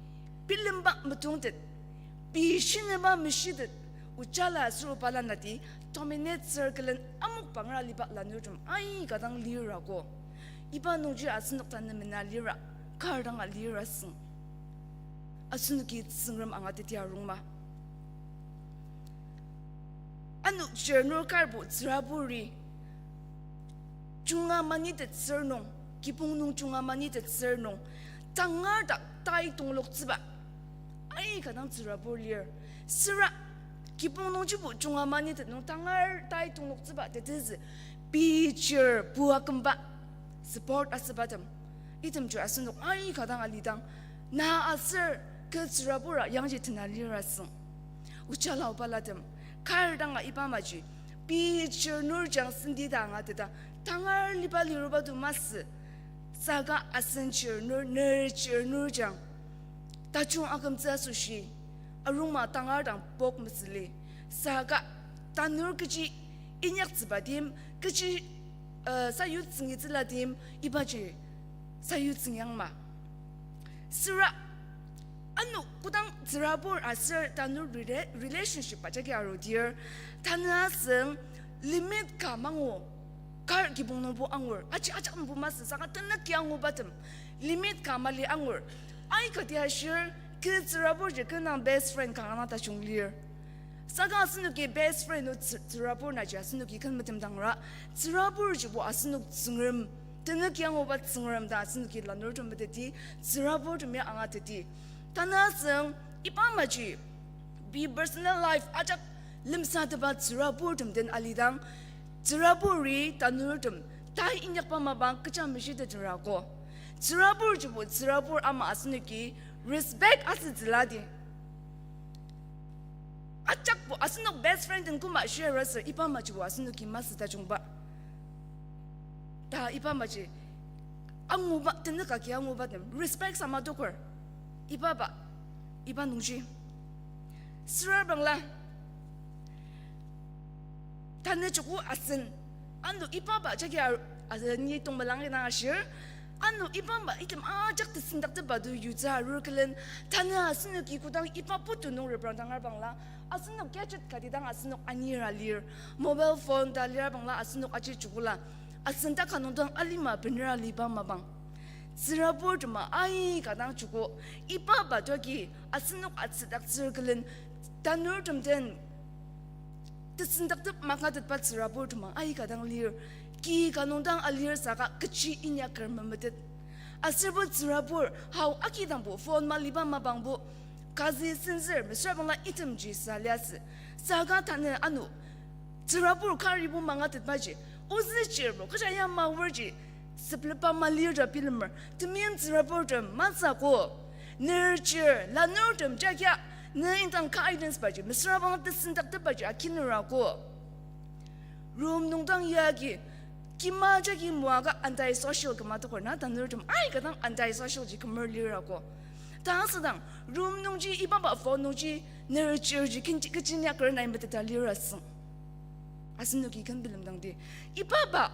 bilemba metongtet, pei shineba meshitet, ojala aser obala nati dominate circle-en amok pangra liba lanurtem aika dang lir ako. Iba nungji asenok tanü mena lira, kar dang alir asüng. Asenoki Tsüngrem angateti arungma. Ano chirnur karbo tsüraburi junga manitettsür nung, kibong nung junga manitettsür nung, tangar dak tai tongloktsüba aika dang tsürabur lir. Süra kibong nungjibo junga manitet nung tangar tai tongloktsüba tetezü, pei chir pua kümba support asübatem, itemji asenok aika dang alidang, na aser kü tsürabura yangji tena lir asüng. Ojala obalatem, kar danga iba maji pei chirnur jang senti ta angateta, tangar liba liruba to masü. Saka asen chirnur, ner chirnur jang tajung akümtsü asoshi, arungma tangar dang pok mesüli. Saka tanur kechi inyaktsüba tim, kechi, uh, sayutsüngitsüla tim, ibaji sayutsüngyangma. Süra ano kodang tsürabur aser tanur rela-, relationship ajaki arudir, tanü asüng limit ka mangu, kar kibong nungbo angur, aji ajak nungbo masü saka tenük ki angubatem, limit ka mali angur. Aikati ashir, kü tsüraburji kü nang best friend kanga tajung lir. Saka asenoki best friend o tsü-, tsürabur naji asenoki ken metemdangra, tsürabur jibo asenok Tsüngrem, tenük ki anguba Tsüngrem ta asenoki lanurtem meteti, tsüraburtemi angateti. Tanü asüng iba maji pei personal life ajak lemsateba tsüraburtem den alidang, tsüraburi tanurtem tai inyakba mapang kecha meshiteterako. Tsürabur jibo tsürabur ama asenoki respect asütsüladi. Ajakbo asenok best friend den koma share asür iba majibo asenoki masü tajungba. Ta iba maji anguba, tenük agi anguba tem respect sama doker. Ibaba, iba nungji. Süra bangla tanü joko asen, ano ibaba jagi ar-, asen ni tongmelang ina ashir, ano ibaba item ajak tesendakteba to yutsü arur külen, tanü asenoki kodang iba putu nung reprang dangar bangla, asenok gadget kati dang asenok anira lir, mobile phone ta lira bangla asenok aji jokula, asen ta kanung dang alima benera liba mapang. Tsüraburtema aika dang joko, ibaba toki asenok atsüdaktsür külen, tanurtem den tesendaktep mangatetba tsüraburtema aika dang lir, ki kanung dang alir saka kechi inyaker memetet. Aserbo tsürabur, hao akidangbo phone maliba mapangbo, kazi senzür, mesüra bangla itemji sa liasü. Saka tanü ano tsürabur karibo mangatetbaji, ozü chirbo, kecha ya mawerji, seplepa malir ta bilemer, temeim tsüraburtem matsüko, ner chir, lanurtem jagia, ne indang guidance baji, mesüra bangla tesendaktep baji akinurako. Room nung dang yagi, kima jagi moaka anti-social küma toker na, tanurtem aika dang anti-social ji kümer lirako. Ta asüdang, room nungji ibaba phone nungji, ner chirji kinji kechi inyaker nai meteta lirasüng. Asenoki ken bilemdangdi. Ibaba,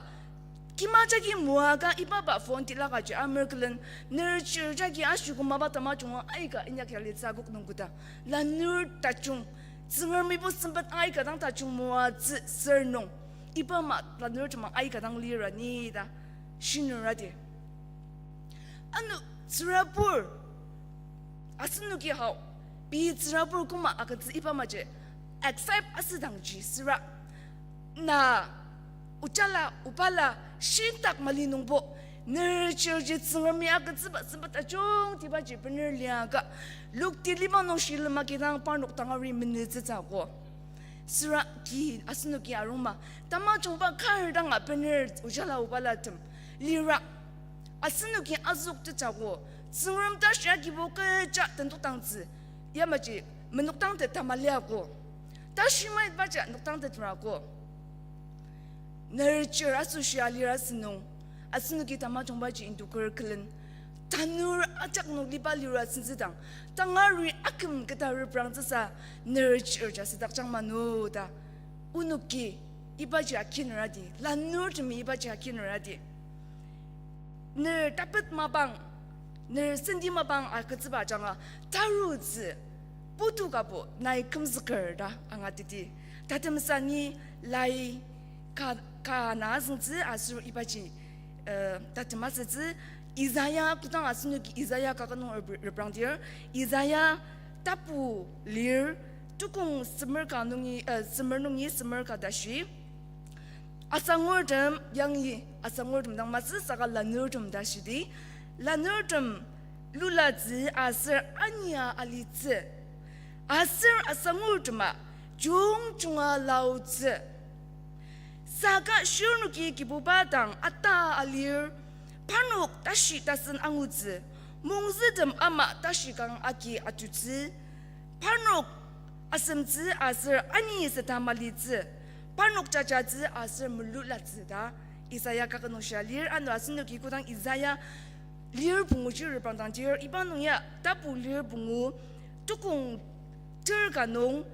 kima jagi moaka ibaba phone tilaka ji amer külen, ner chir jagi ashuku mapa tamajunga aika inyak yalitsü akok nung koda. Lanur tajung, Tsüngremibo sempet aika dang tajung moatsü ser nung, iba ama lanurtema aika dang lira ni ta shinuradi. Ano tsürabur, asenoki hao, pei tsürabur koma agütsü iba amaji accept asüdangji süra, na ojala obala shitak mali nungbo, ner chirji Tsüngremi agütsüba sempet tajungtibaji bener liaka, lokti lima nung shilem agi dang parnok tangari menütsütsüko. Süra ki asenoki arungma, tamajungba kar danga bener ojala obalatem lira, asenoki azüktettsüko, Tsüngrem tashi agibo kecha tentokdangtsü, yamaji menokdangtet tamaliako, tashi maitbaji nokdangtet rako. Ner chir asoshi alira sünung, asenoki tamajungbaji indoker külen, tanur ajak nung liba lira senzüdang, tangari aküm keta reprangtsüsa, ner chir ja südakjang manu ta. Onoki ibaji akinuradi, lanurtemi ibaji akinuradi. Ner tapet mapang, ner senti mapang agütsüba ajanga, tarutsü putu kabo nai kümzüker ta angateti. Tatemsa ni lai ka, ka na azüngtsü aser ibaji, eh, tatem asütsü, Isaiah kodang asenoki Isaiah kaket nung rep-, reprangdir, Isaiah tapu lir, tukong semer ka nungi, eh, semer nungi semer ka tashi. Asangurtem yangi, asangurtem dang masü saka lanurtem ta shidi, lanurtem lulatsü aser ania alitsü, aser asangurtema jungjunga laotsü. Saka shirnoki Kibuba dang ata alir, parnok tashi tasen angutsü, mongzütem ama tashi kanga agi atutsü, parnok asemtsü aser ani seta malitsü, parnok jajatsü aser melulatsü ta Isaiah kaket nung shia lir. Ano asenoki kodang Isaiah lir pungu ji reprangdangdir, iba nung ya tapu lir pungu tukong ter ka nung,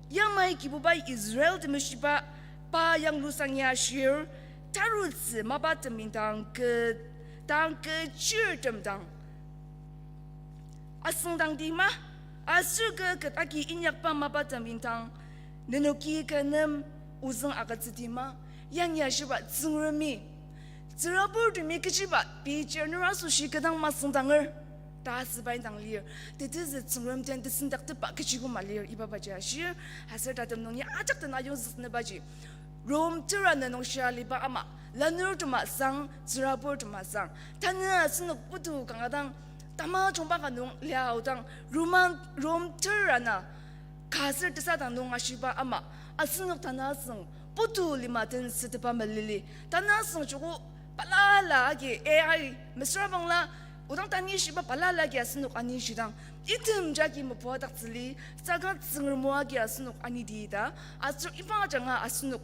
yamai Kibubai Israel temeshiba pa yanglusang ya shir, tarutsü mapatem indang ke, dang kechirtem dang asüngdangdi ma, aser ke ket agi inyakba mapatem indang nenoki kü nem ozüng agütsüdi ma, yangi ashiba Tsüngremi, tsüraburtemi kechiba pei chirnur asoshi kü dang masüngdanger ta asüba indang lir. Tetezü Tsüngrem den tesendaktepba kechi koma lir ibabaji ashir, aser tatem nung ya ajak den ayongzüknübaji Rom tera nenung shia liba ama, lanurtema sang, tsüraburtema sang. Tanü asenok putu kanga dang, tamajungba ka nung liaodang, Roman, Rom tera na, ka ser tesadang nung ashiba ama, asenok tanü asüng, putu lima den sütepa melili. Tanü asüng joko balala agi A I, mesüra bangla, odang tanü shiba balala agi asenok anishidang, item jagi mepuadaktsüli, saka Tsüngrem o agi asenok anidi ta, aser iba ajanga asenok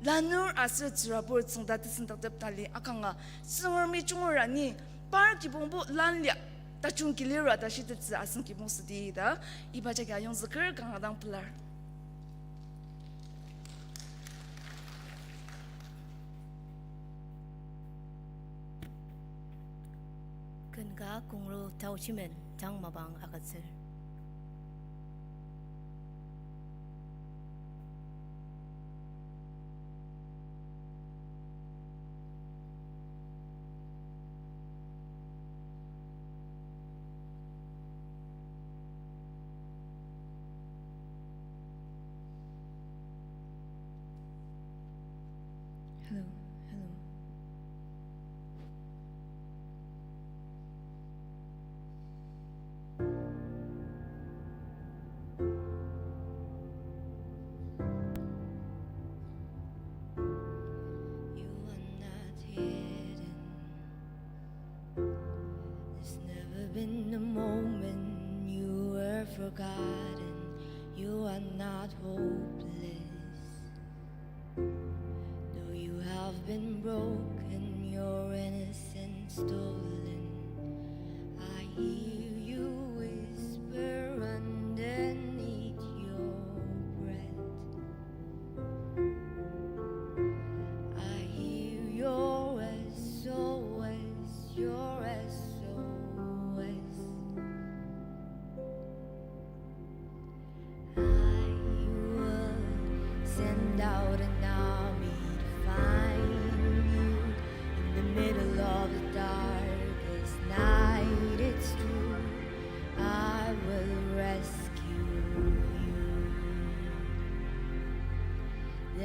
lanur aser tsürabur tsüngda tesendaktep tali akanga, Tsüngremi jungur ani, par kibongbo lanlia, tajung kilira ta shitettsü asen kibong südi ta, iba jagi ayongzüker kanga dang pelar. Ken ka kongro taochimen tang mapang agütsür. Hello, hello. You are not hidden. There's never been a moment you were forgotten. You are not hopeless.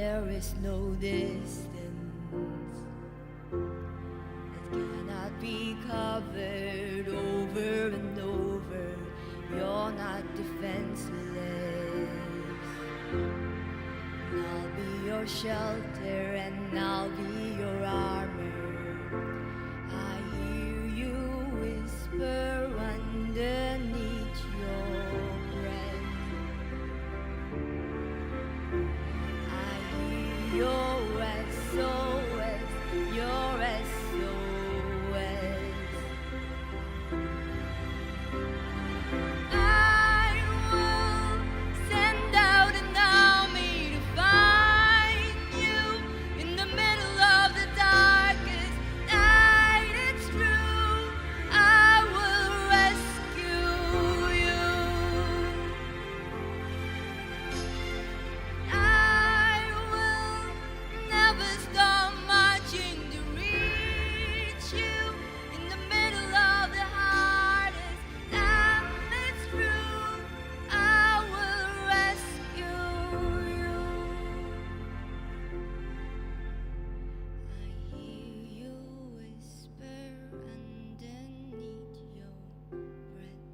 There is no distance that cannot be covered. Over and over, you're not defenseless. And I'll be your shelter and I'll be your armor. I hear you whisper underneath your breath. I hear your S O S, your S O S. I will send out an army to find you in the middle of the darkest night. It's true, I will rescue you. I will never stop marching to reach you in the middle of the hardest time. It's true, I will rescue you. I hear you whisper underneath your breath.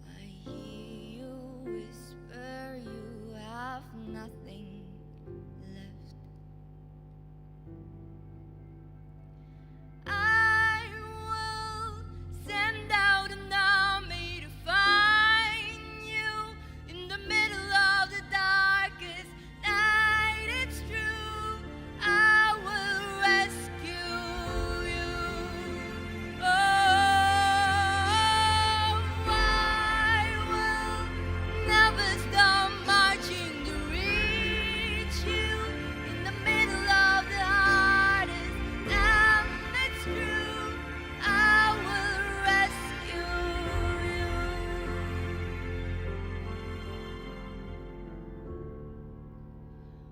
I hear you whisper you have nothing left. I will send out an army to find you in the middle of the darkest night. It's true, I will rescue you. Oh, I will never stop marching to reach you in the middle of the hardest time. It's true, I will rescue you.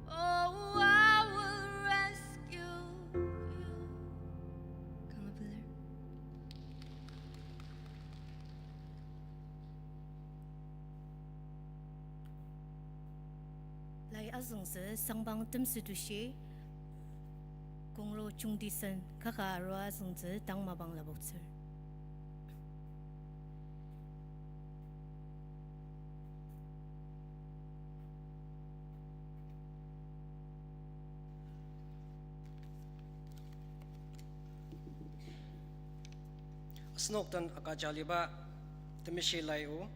Oh, I will rescue you. Kanga pelar. Lai azüngtsü Sangpang Temsü Tushi, Kongro Chungdisen kaka arua azüngtsü tang mapang lapoktsür. Asenok den agüja aliba Temeshi Lai o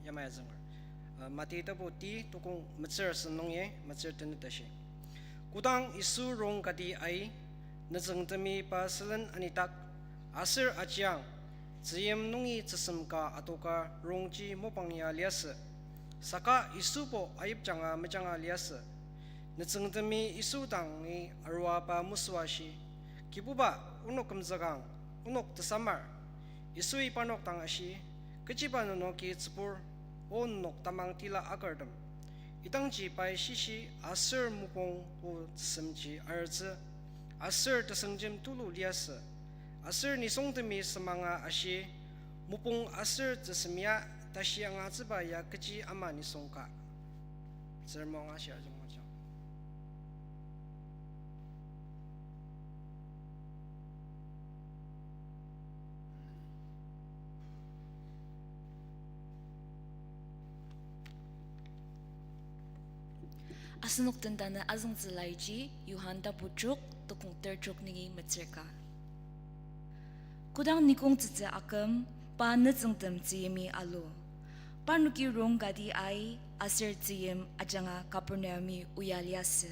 yamai azünger. Uh, Mati tapu ti tukong metsür asem nungi metsür tenet tashi. Kodang Yisu rong kati ai, nütsüngtemi pa sülen anidak, aser ajiang, tzüyim nungi tzüsem ka adoka rongji mopang ya liasü. Saka Yisubo ayipjanga mejanga liasü. Nütsüngtemi Yisu dangi arua pa mesüa ashi, Kibuba, onok kümzükang, onok tesamar. Yisui parnok dang ashi, Kechiba nenoki tsübur, O nenok tamang tila akürtem? Idangji pai shishi aser mopung o tzüsemji arütsü, aser tesüngjem tulu liasü. Aser nisungtemi semanga ashi, Mopung aser tzüsem ya tashi angatsüba ya kechi ama nisung ka? Tsürmo angashia ajungmajang. Asenok den tanü azüngtsü laiji, Johan tapu trok, tukong ter trok nungi metsür ka. Kodang nikong tsütsü aküm, pa nütsüngtem tzüyimi alu. Parnoki rong kati ai, aser tzüyim ajanga Kapernaumi oya liasü.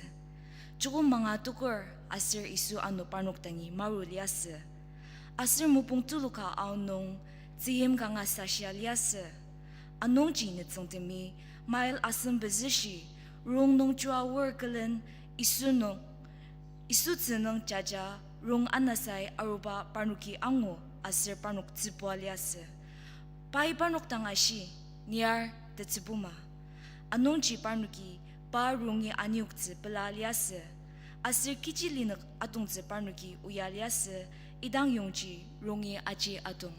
Joko manga tukur aser Yisu ano parnok dangi maru liasü. Aser mopung tulu ka aonung, tzüyim kanga sashia liasü. Anungji nütsüngtemi mile asem pezüshi, rong nung jua wor külen Yisu nung, Yisu tzü nung jaja rong anasai aruba parnoki angu aser parnok tsübua liasü. Pai parnok dang ashi, Niar tetsübuma. Anungji parnoki pa rongi anioktsü pela liasü, aser kechi linük atongtsü parnoki oya liasü, idang yongji rongi aji atong.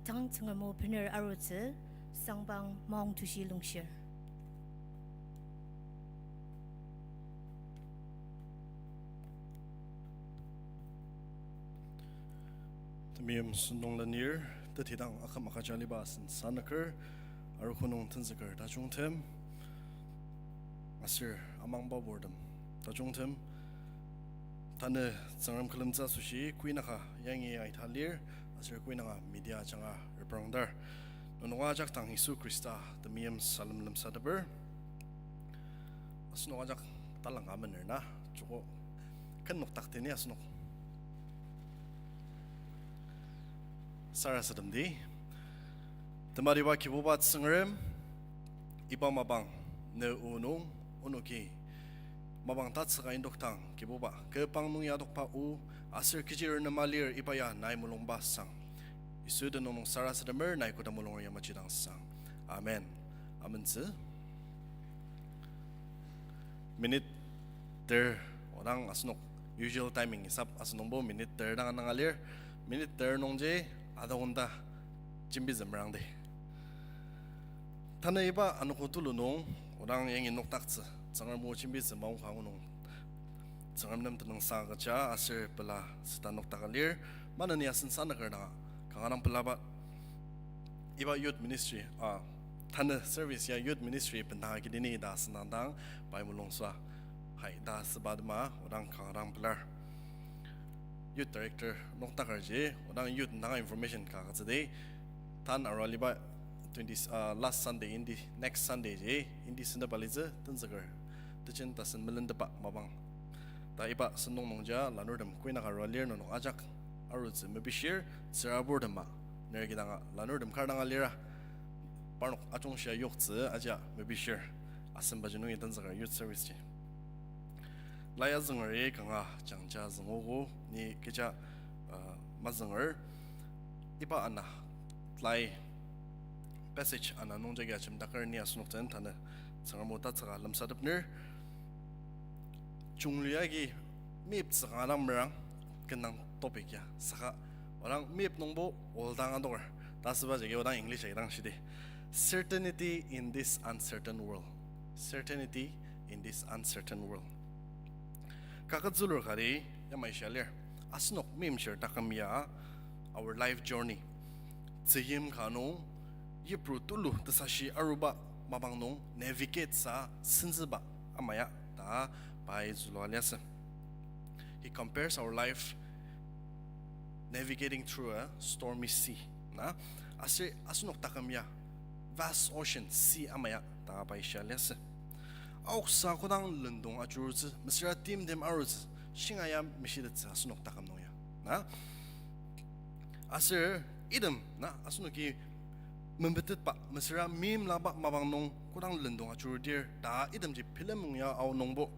Tang Tsüngrem o bener arutsü, sangpang maong tushi lungshir. Temeim sentong lenir, tetidang aküm akaja aliba asen sanüker, arogo nung tenzüker tajungtem, aser amangba burtem tajungtem, tanü Tsüngrem külemtsü asoshi, kuinaka yangi aita lir, aser kuinaka media ajanga reprangdar. Nenok ajak dang Yisu Khrista temeim salem lemsateper. Asenok ajak talangka mener na, joko ken noktaktini asenok sarasademdi. Tematiba Kibuba Tsüngrem, iba mapang ne o nung, onoki mapang tatsüka indokdang Kibuba, kü pang nung ya adokba o, aser kechi renema lir iba ya nai mulungba sang. Yisu tenüng nung sarasademer nai koda mulung yamaji dang sang. Amen. Amentsü. Minute ter, odang asenok usual timing hisap asenokbo minute ter dang ananga lir. Minute ter nungji adokunda jembitsü merangdi. Tanü iba anogo tulu nung, odang yangi noktaktsü, Tsüngrem o jembitsü maongka nung, Tsüngrem nem tenüngsang agüja aser pela süta noktaka lir, maneni asen sanüker danga, kanga dang pelaba, iba youth ministry, ah, tanü service ya youth ministry bendanga kidini ta asüngdang dang, pai mulungsua, hai ta asüba tema, odang kanga dang pelar. Youth director noktakerji, odang youth indang information ka agütsüdi, tan arua aliba twenty, ah, last Sunday indi, next Sunday ji, indi sendep alitsü, tenzüker, tejen tasen melentepa mapang. Ta iba sentong nungja lanurtem kuinaka arua lir nenok ajak arutsü mepishir, tsüraburtema, ner kidanga lanurtem kar danga lira, parnok ajungshia yoktsü aja mepishir, asembaji nungi tenzüker youth service ji. Lai azüngeri kanga jangja züngogo ni kecha, uh, mazünger. Iba ana lai passage ana nungjagi ajemdaker ni asenok den tanü Tsüngrem o tatsüka lemsatepner. Jungli agi meyiptsü kanga dang merang, ken dang topic ya. Saka, odang meyip nungbo oldang adoker. Ta asüba jagi odang English agi dang shidi. Certainty in this uncertain world. Certainty in this uncertain world. Kaket zülur kati, yamai shia lir. Asenok meimchir taküm ya, our life journey. Tzüyim ka nung, yipru tulu tesashi aruba mapang nung navigate sa senzüba ama ya ta pai zülua liasü. He compares our life navigating through a stormy sea. Na, aser asenok taküm ya vast ocean sea ama ya ta pai shia liasü. Aoksa kodang lendong ajurutsü, mesüra timtem arutsü, shinga ya meshitettsü asenok taküm nung ya. Na, aser item, na, asenoki memetetba, mesüra meimlaba mapang nung kodang lendong ajurudir, ta itemji bilemong ya ao nungbo,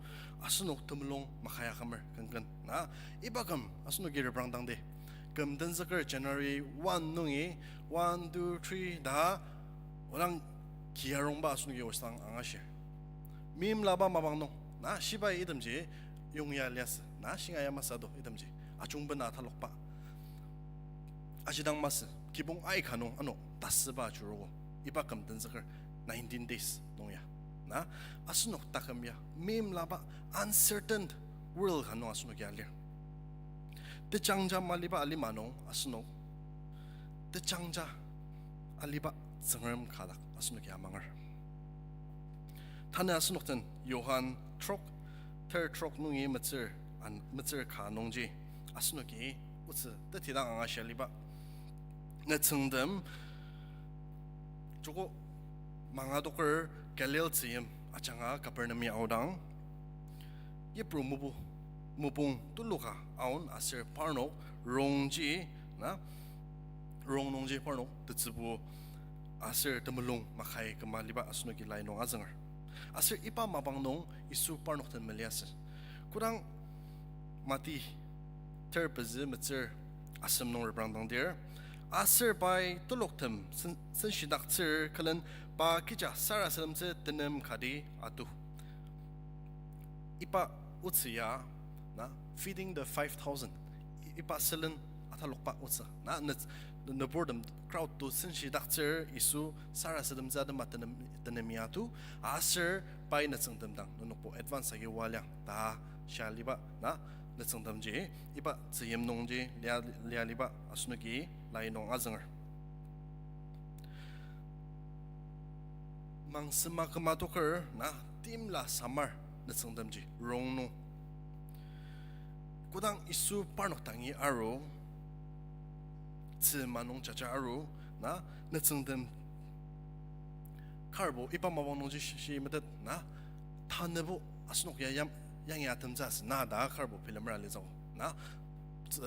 asenok temulung makaya kümer kenken. Na, iba küm asenoki reprangdangdi. Küm tenzüker January one nungi, one, two, three, ta, odang kiyarongba asenoki osang angashir. Meimlaba mapang nung, na, shibai itemji yongya liasü, na, shinga ya masü do itemji. Ajungbena atalokba. Ajidang masü, kibong aika nung ano tasüba ajurugo. Iba küm tenzüker nineteen days nung ya. Na, asenok taküm ya, meimlaba uncertain world ka nung asenok ya lir. Tejangja maliba alima nung asenok, tejangja aliba Tsüngrem ka dak asenoki amanger. Tanü asenok den Johan trok, ter trok nungi metsür, an, metsür ka nungji asenoki otsü tetidang angashia aliba. Nütsüngtem, joko mangadoker Galil tzüyim ajanga Kapernaumi aodang, yipru mubu, mopung tuluka aon aser parnok rongji, na, rong nungji parnok tetsübu aser temulung makai küma aliba asenoki lai nung azünger. Aser iba mapang nung Yisu parnok den meliasü. Kodang Mati ter pezü metsür asem nung reprangdangdir, aser pai teloktem sen-, senshidaktsür külen pa kecha sarasademtsü tenem kati atu. Iba otsü ya, na, feeding the five thousand. I-, iba sülen atalokba otsü. Na, nüt-, nüburtem crowd to senshidaktsür Yisu sarasademtsü atema tenem-, tenem ya tu, aser pai nütsüngtem dang nenokbo advance agi waliang ta shia liba na nütsüngtemji iba tzüyim nungji lia, lia liba asenoki lai nung azünger. Mangsema küma toker na timla samar nütsüngtemji rong nung. Kodang Yisu parnok dangi aru, tzü manung jaja aru, na nütsüngtem karbo iba mapang nungji shi, shi metet na tanübo asenok ya yam, yangi atemtsü asü na ta karbo bilemer alitsü na, tzü,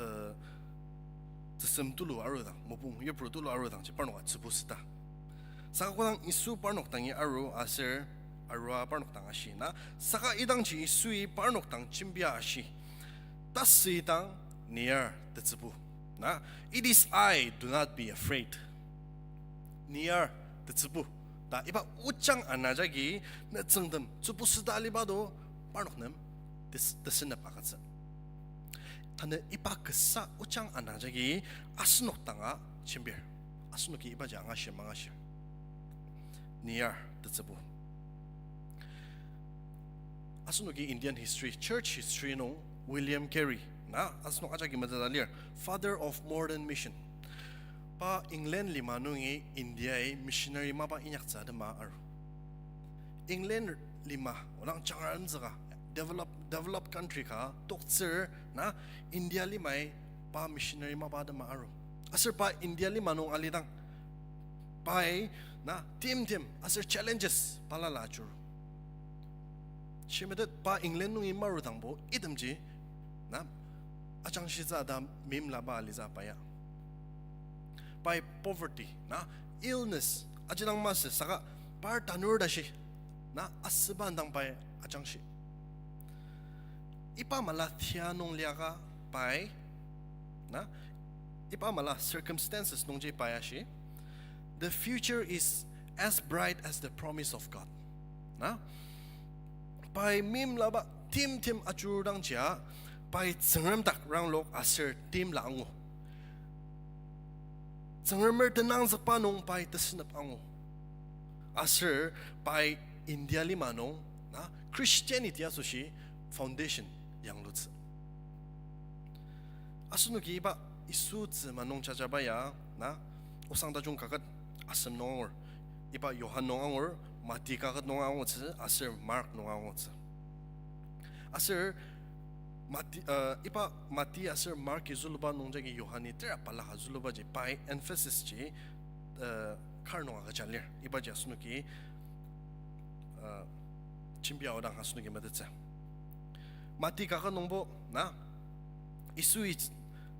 tzüsem tulu arudang, mopung yipru tulu arudangji parnoka tzübu süta. Saka kodang Yisu parnok dangi aru aser arua parnok dang ashi na. Saka idangji Yisui parnok dang jembia ashi, tasüidang niyar tetsübu na. It is I, do not be afraid. Niyar tetsübu ta iba ojang ana jagi nütsüngtem tsübu süta aliba do parnok nem tes-, tesenep agütsü. Tanü iba kasa ojang ana jagi asenok danga jembir. Asenoki ibaji angashir mangashir. Niyar tetsübu. Asenoki Indian history, church history nung William Carey na asenok ajaki meteta lir, father of modern mission. Pa England lima nungi India-i missionary mapa inyaktsü atema aru. England lima, odang jangratemzüka, develop, developed country ka toktsür na India limai pa missionary mapa atema aru. Aser pa India lima nung alidang pai na timtem aser challenges balala ajuru. Shimetet pa England nungi marudangbo itemji na ajangshitsü ta meimlaba alitsü pa ya. Pai poverty na illness ajidang masü saka par tanur tashi na asüba indang pai ajangshi. Iba mala tia nung liaka pai na, iba mala circumstances nungji pai ashi, the future is as bright as the promise of God. Na, pai meimlaba timtem ajurudangji a, pai Tsüngrem dak ranglok aser timla angu. Tsüngremer tenangzükba nung pai tesenep angu. Aser pai India lima nung na Christianity asoshi foundation yanglutsü. Asenoki iba Yisu tzü manung jajaba ya na, osang tajung kaket asem nung angur, iba Johan nung angur, Mati kaket nung angutsü, aser Mark nung angutsü. Aser Mati, uh, iba Mati aser Marki züluba nung jagi Johani tera balaka zülubaji pai emphasis ji, uh, kar nung agüja lir. Ibaji asenoki, uh, jembia aodang asenoki metettsü. Mati kaket nungbo na, Yisui tzü,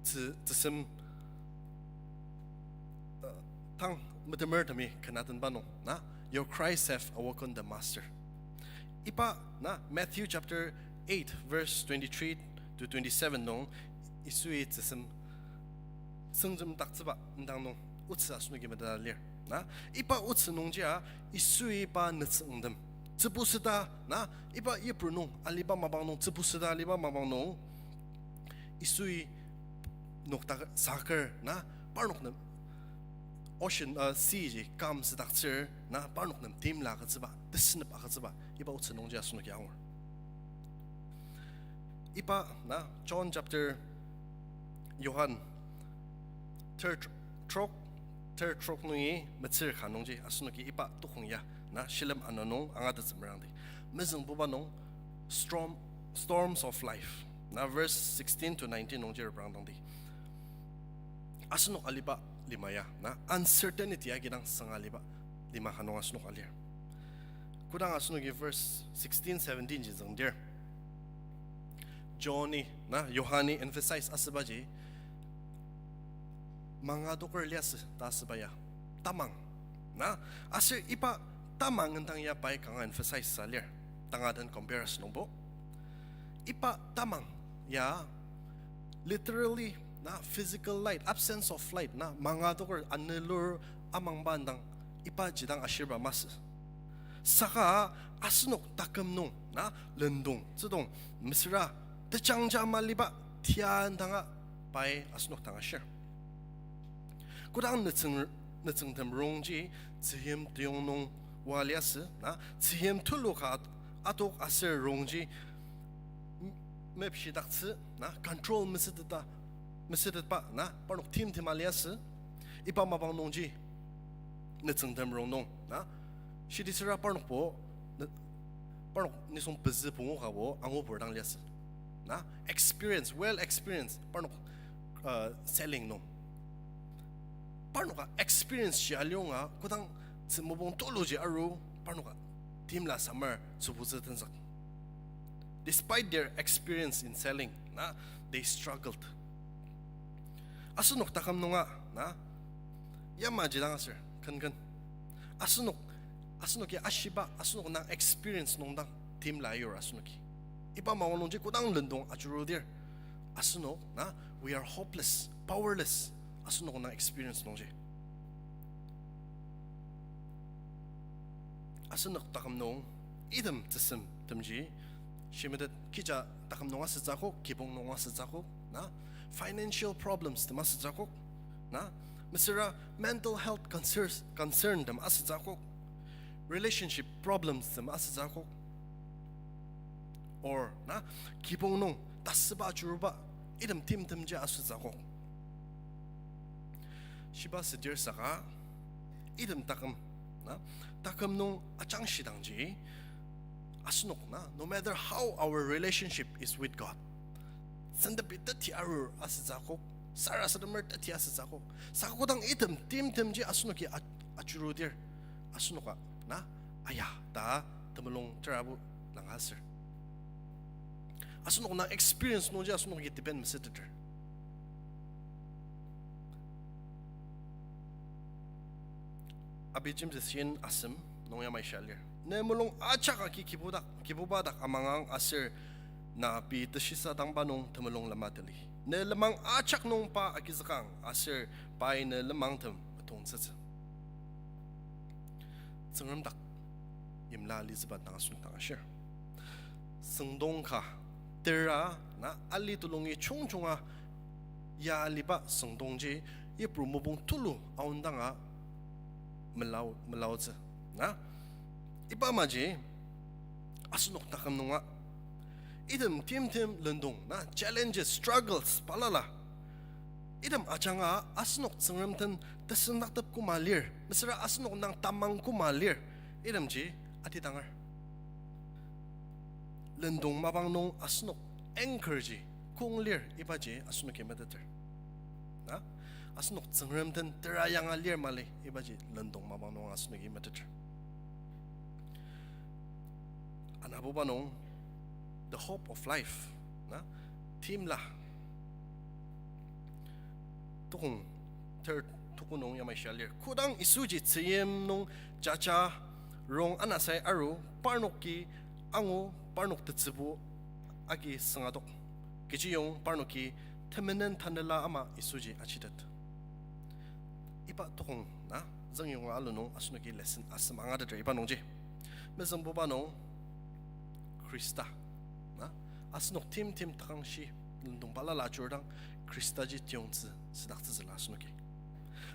tzü, tzüsem uh, tang metemertemi ken atenba nung na, your cries have awakened the master. Iba na Matthew chapter eight verse twenty-three to twenty-seven nung Yisui tzüsem süngjemdaktsüba indang nung otsü asenoki meteta lir. Na, iba otsü nungjia Yisui pa nütsüngtem tsübusüta na, iba Hebrew nung aliba mapang nung tsübusüta aliba mapang nung Yisui nokta saker na parnok nem ocean, uh, sea ji calm südaktsür na parnok nem timla agütsüba, tesenep agütsüba, iba otsü nungji asenoki angur. Iba na John chapter, Johan ter-, trok, ter trok nungi metsür ka nungji asenoki iba tukong ya na shilem ano nung angatettsü merangdi. Mezüngbuba nung storm, storms of life na verse sixteen to nineteen nungji reprangdangdi. Asenok aliba lima ya na uncertainty agidang sanga aliba lima ka nung asenok alir. Kodang asenoki verse sixteen, seventeen ji züngdir, Johni na Johani emphasize asübaji manga doker liasü ta asüba ya tamang na, aser iba tamang indang ya pai kanga emphasize sa lir, tanga den comparison nungbo. Iba tamang ya literally na physical light, absence of light na manga doker anelur amangba indang iba jidang ashirba masü. Saka asenok taküm nung na lendong tsüdong mesüra tejangja maliba tia indanga pai asenok dang ashir. Kodang nütsüng, nütsüngtem rongji tzüyim teyong nung oa liasü, na, tzüyim tulu ka atok aser rongji m-, mepshidaktsü, na, control mesüteta, mesütetba, na, parnok timtem aliasü, iba mapang nungji nütsüngtem rong nung, na, shitisüra parnokbo, na, parnok nisung pezü pungu kabo angubur dang liasü. Na, experience, well experience, parnok, uh, selling nung. Parnoka experience ji alionga, kodang tzü mopung tuluji aru, parnoka timla samar tsübutsü tenzük. Despite their experience in selling, na, they struggled. Asenok taküm nunga, na, yamaji dang aser, ken ken. Asenok, asenoki ashiba, asenok nang experience nung dang, timla yur asenoki. Iba mapang nungji kodang lendong ajurudir. Asenok, na, we are hopeless, powerless. Asenok nang experience nungji. Asenok taküm nung, item tesemtemji, shimetet kija taküm nung asütsü akok, kibong nung asütsü akok, na, financial problems tem asütsü akok, na, mesüra mental health concerns, concern tem asütsü akok, relationship problems tem asütsü akok, or, na, kibong nung tasüba ajuruba, item timtemji asütsü akok. Shiba südir saka, item taküm, na, taküm nung ajangshidangji, asenok na, no matter how our relationship is with God, sentepi teti arur asütsü akok, sarasademer teti asütsü akok, saka kodang item timtemji asenoki a-, ajurudir, asenoka, na, aya, ta temulung terabu langa aser. Asenok nang experience nungji asenoki depend mesüteter. Abi James shin asem nung yamai shia lir. Ne mulung ajak agi kibudak, kibuba dak amangang aser na pei teshisadangba nung temulung lema tali. Ne lenmang ajak nung pa agizükang aser pai ne lenmangtem metongtsütsü. Tsüngrem dak yimla litsüba dang asenok dang ashir. Süngdong ka, tera, na, ali tulungi chungjunga ya aliba süngdongji, yipru mopung tulu aondanga melau, melautsü. Na, iba maji, asenok taküm nunga, item timtem lendong, na, challenges, struggles, balala. Item ajanga asenok Tsüngrem den tesendaktep koma lir, mesüra asenok nang tamang koma lir, itemji atidanger. Lendong mapang nung asenok anchor ji kong lir ibaji asenoki meteter. Na? Asenok Tsüngrem den tera yanga lir mali ibaji lendong mapang nung asenoki meteter. Anabuba nung, the hope of life, na? Timla. Tukong, third, tukong nung yamai shia lir. Kodang Yisuji tzüyim nung jaja rong anasai aru, parnoki angu parnok tetsübu agi süngadok. Kechiyong parnoki temenen tanela ama Yisuji achitet. Iba tukong na, züngyonga alu nung asenoki lesson asem angateter iba nungji. Mezüngbuba nung Khrista, na, asenok timtem takangshi lendong balala ajurdang Khristaji tiyongtsü südaktsütsüla asenoki.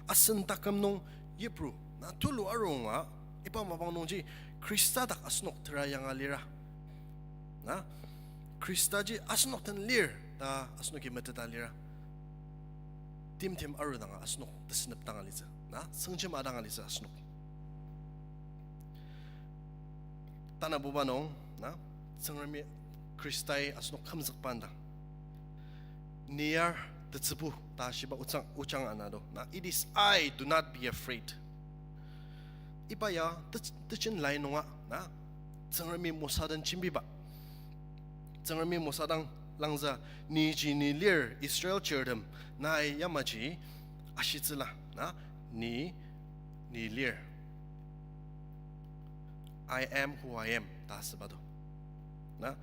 Asen taküm nung yipru, na, tulu arunga, iba mapang nungji Khrista dak asenok tera yanga lira. Na, Khristaji asenok den lir ta asenoki meteta lira. Timtem arudanga asenok tesenep dang alitsü. Na, süngjema dang alitsü asenok. Tanabuba nung, na, Tsüngremi Khristai asenok kümzükba indang. Ni ya tetsübu ta shiba ojang, ojang ana do. Na, it is I, do not be afraid. Iba ya te-, tejen lai nunga, na, Tsüngremi Mosa den jembiba. Tsüngremi Mosa dang langzü, niji ni lir Israel chirtem, nai yamaji ashitsüla, na, ni, ni lir. I am who I am, ta asüba do. Na,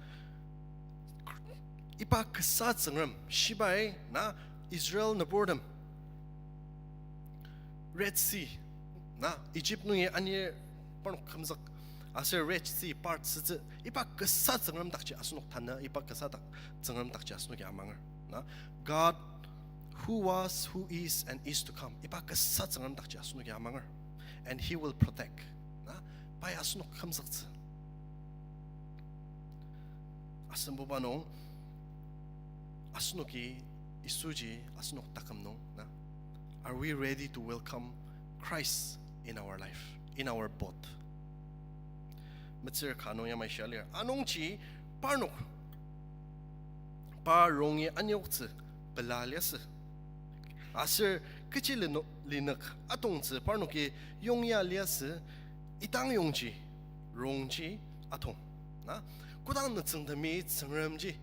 iba kasa Tsüngrem, shibai, na, Israel nüburtem Red Sea, na, Egypt nungi ani parnok kümzük, aser Red Sea part sütsü, iba kasa Tsüngrem dakji asenok tanü, iba kasa dak Tsüngrem dakji asenoki amanger, na, God who was, who is, and is to come. Iba kasa Tsüngrem dakji asenoki amanger. And he will protect. Na, pai asenok kümzüktsü. Asembuba nung, asenoki Yisuji asenok taküm nung, na? Are we ready to welcome Christ in our life, in our boat? Metsür ka nung yamai shia lir. Anungji parnok pa rongi aniyoktsü pela liasü. Aser kechi lino-, linük atongtsü parnoki yongya liasü, idang yongji, rongji atong. Na, kodang nütsüngtemi Tsüngremji,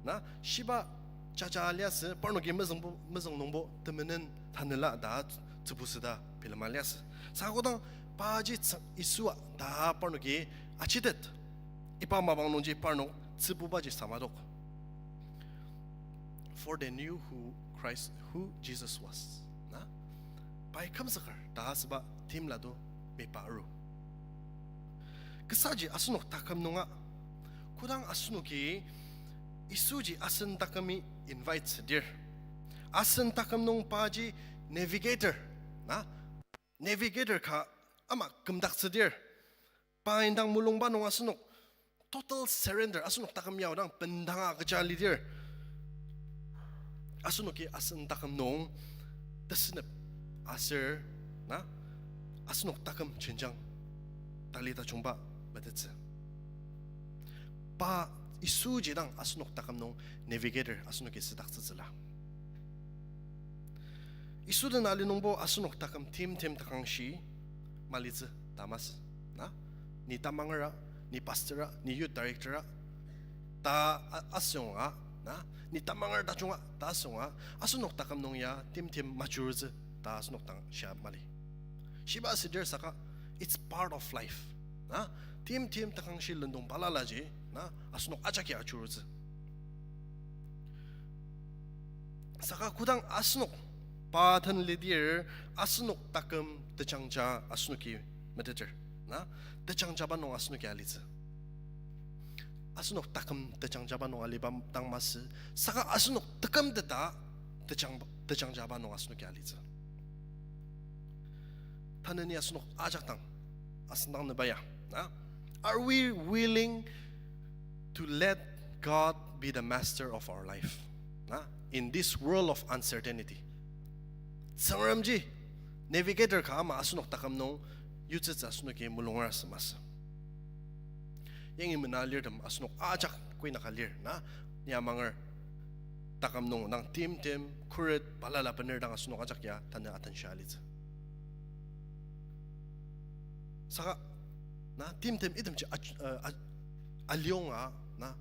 na, shiba jaja liasü, parnoki mezüngbo, mezüng nungbo temenen tanela ta tsübusüta bilema liasü. Saka kodang paji tsü-, Yisua ta parnoki ajitet, iba mapang nungji parnok tsübubaji samadok. For they knew who Christ, who Jesus was. Na? Pai kümzüker ta asüba timla to mipa aru. Kasaji asenok taküm nunga, kodang asenoki Yisuji asen takümi invite südir, asen taküm nung paji navigator, na? Navigator ka ama kümdaktsüdir, pa indang mulungba nung asenok total surrender, asenok taküm ya odang bendanga kecha lidir, asenoki asen taküm nung tesünep aser, na, asenok taküm jenjang tali tajungba metettsü. Pa Yisuji dang asenok taküm nung navigator asenoki südaktsütsüla. Yisu den ali nungbo asenok taküm timtem takangshi malitsü ta masü, na? Ni tamangera, ni pastora, ni youth directora ta a-, asünga, na? Ni tamanger tajunga ta asünga, asenok taküm nung ya timtem majurutsü ta asenok dang shia mali. Shiba südir saka, it's part of life. Na, timtem takangshi lendong balalaji, na, asenok ajaki ajurutsü. Saka kodang asenok pa den lidir, asenok taküm tejangja asenoki meteter, na, tejangjaba nung asenoki alitsü. Asenok taküm tejangjaba nung aliba dang masü, saka asenok tekümteta tejang-, tejangjaba nung asenoki alitsü. Tanü ni asenok ajak dang, asen dang nüba ya, na? Are we willing to let God be the master of our life? Na? In this world of uncertainty. Tsüngremji navigator ka ama asenok taküm nung yutsütsü asenoki mulunger asü masü. Yangi mena lirtem asenok ajak kuinaka lir, na? Ni amanger taküm nung dang timtem, khuret, balala bener dang asenok ajak ya tanü atenshia alitsü. Saka, na, timtem itemji a-, a-, alionga, na,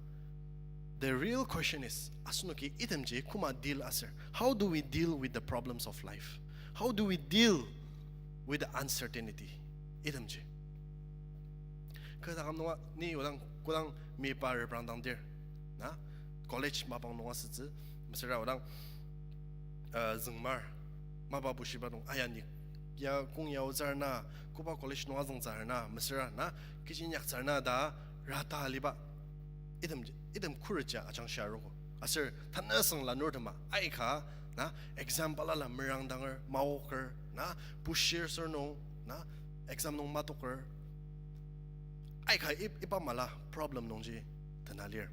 the real question is, asenoki itemji koma deal aser? How do we deal with the problems of life? How do we deal with the uncertainty? Itemji. Kü taküm nunga ni odang kodang mipa reprang dang dir, na, college mapang nunga sütsü, mesüra odang, uh, züngmar, mapa bushiba nung, aya ni ya kong ya ozar na, koba college nunga züngtsür na, mesüra na, kechi inyaktsür na ta rata aliba. Item, item khuretja ajangshia arogo. Aser tanü süng lanurtema aika, na, exam balala merangdanger, maoker, na, bushir sür nung, na, exam nung matoker. Aika ip-, iba mala problem nungji tena lir.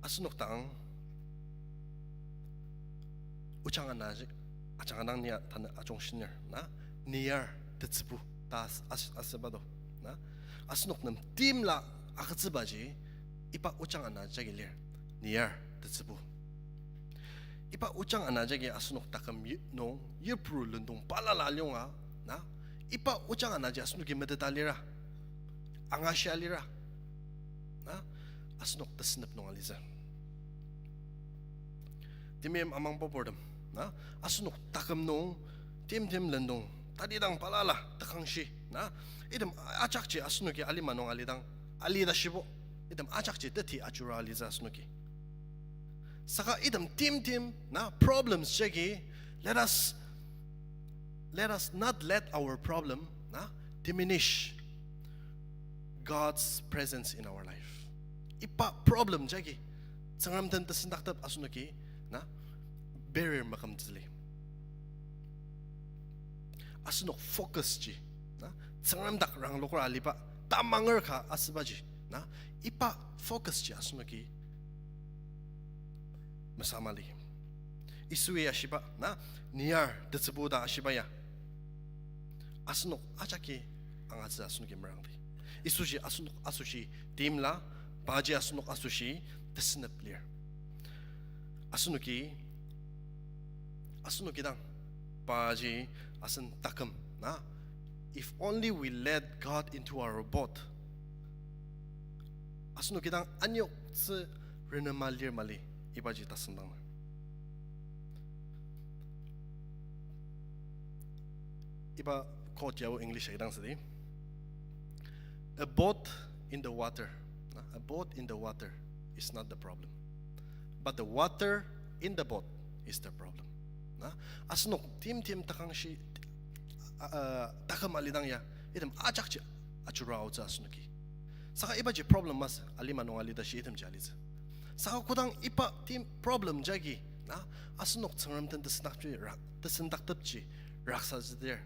Asenok dang ojang ana, ajanga dang nia tanü ajungshiner, na, niar tetsübu ta as-, as-, asüba do, na. Asenok nem timla agütsübaji iba ojang ana jagi lir, niar tetsübu. Iba ojang ana jagi asenok taküm yi-, nung yipru lendong balala alionga, na, iba ojang anaji asenoki meteta lira, angashia lira, na, asenok tesünep nung alitsü. Temeim amangba purtem, na, asenok taküm nung timtem lendong tatidang balala takangshi, na, item ajakji asenoki alima nung alidang, alita shibo, item ajakji teti ajura alitsü asenoki. Saka item timtem, na, problems jagi, let us, let us not let our problem, na, diminish God's presence in our life. Iba problem jagi, Tsüngrem den tesendaktep asenoki, na, barrier makümtsüli. Asenok focus ji, na, Tsüngrem dak rangloker aliba, tamanger ka asübaji, na, iba focus ji asenoki mesamali. Yisui ashiba, na, niar tetsübu ta ashiba ya. Asenok ajaki angatsü asenoki merangdi. Yisuji asenok asoshi timla, paji asenok asoshi tesenep lir. Asenoki, asenoki dang, paji asen taküm, na, if only we let God into our boat, asenoki dang anyoktsü renema lir mali, ibaji tasüngdang. Iba quote yabo English agidang südi. A boat in the water, na, a boat in the water is not the problem, but the water in the boat is the problem. Na, asenok timtem takangshi, a, a, taküm alidang ya, item ajakji ajurua aotsü asenoki. Saka ibaji problem masü, alima nung alitashi itemji alitsü. Saka kodang iba tim problem jagi, na, asenok Tsüngrem den tesendakji rak, tesendaktepji raksatsüdir,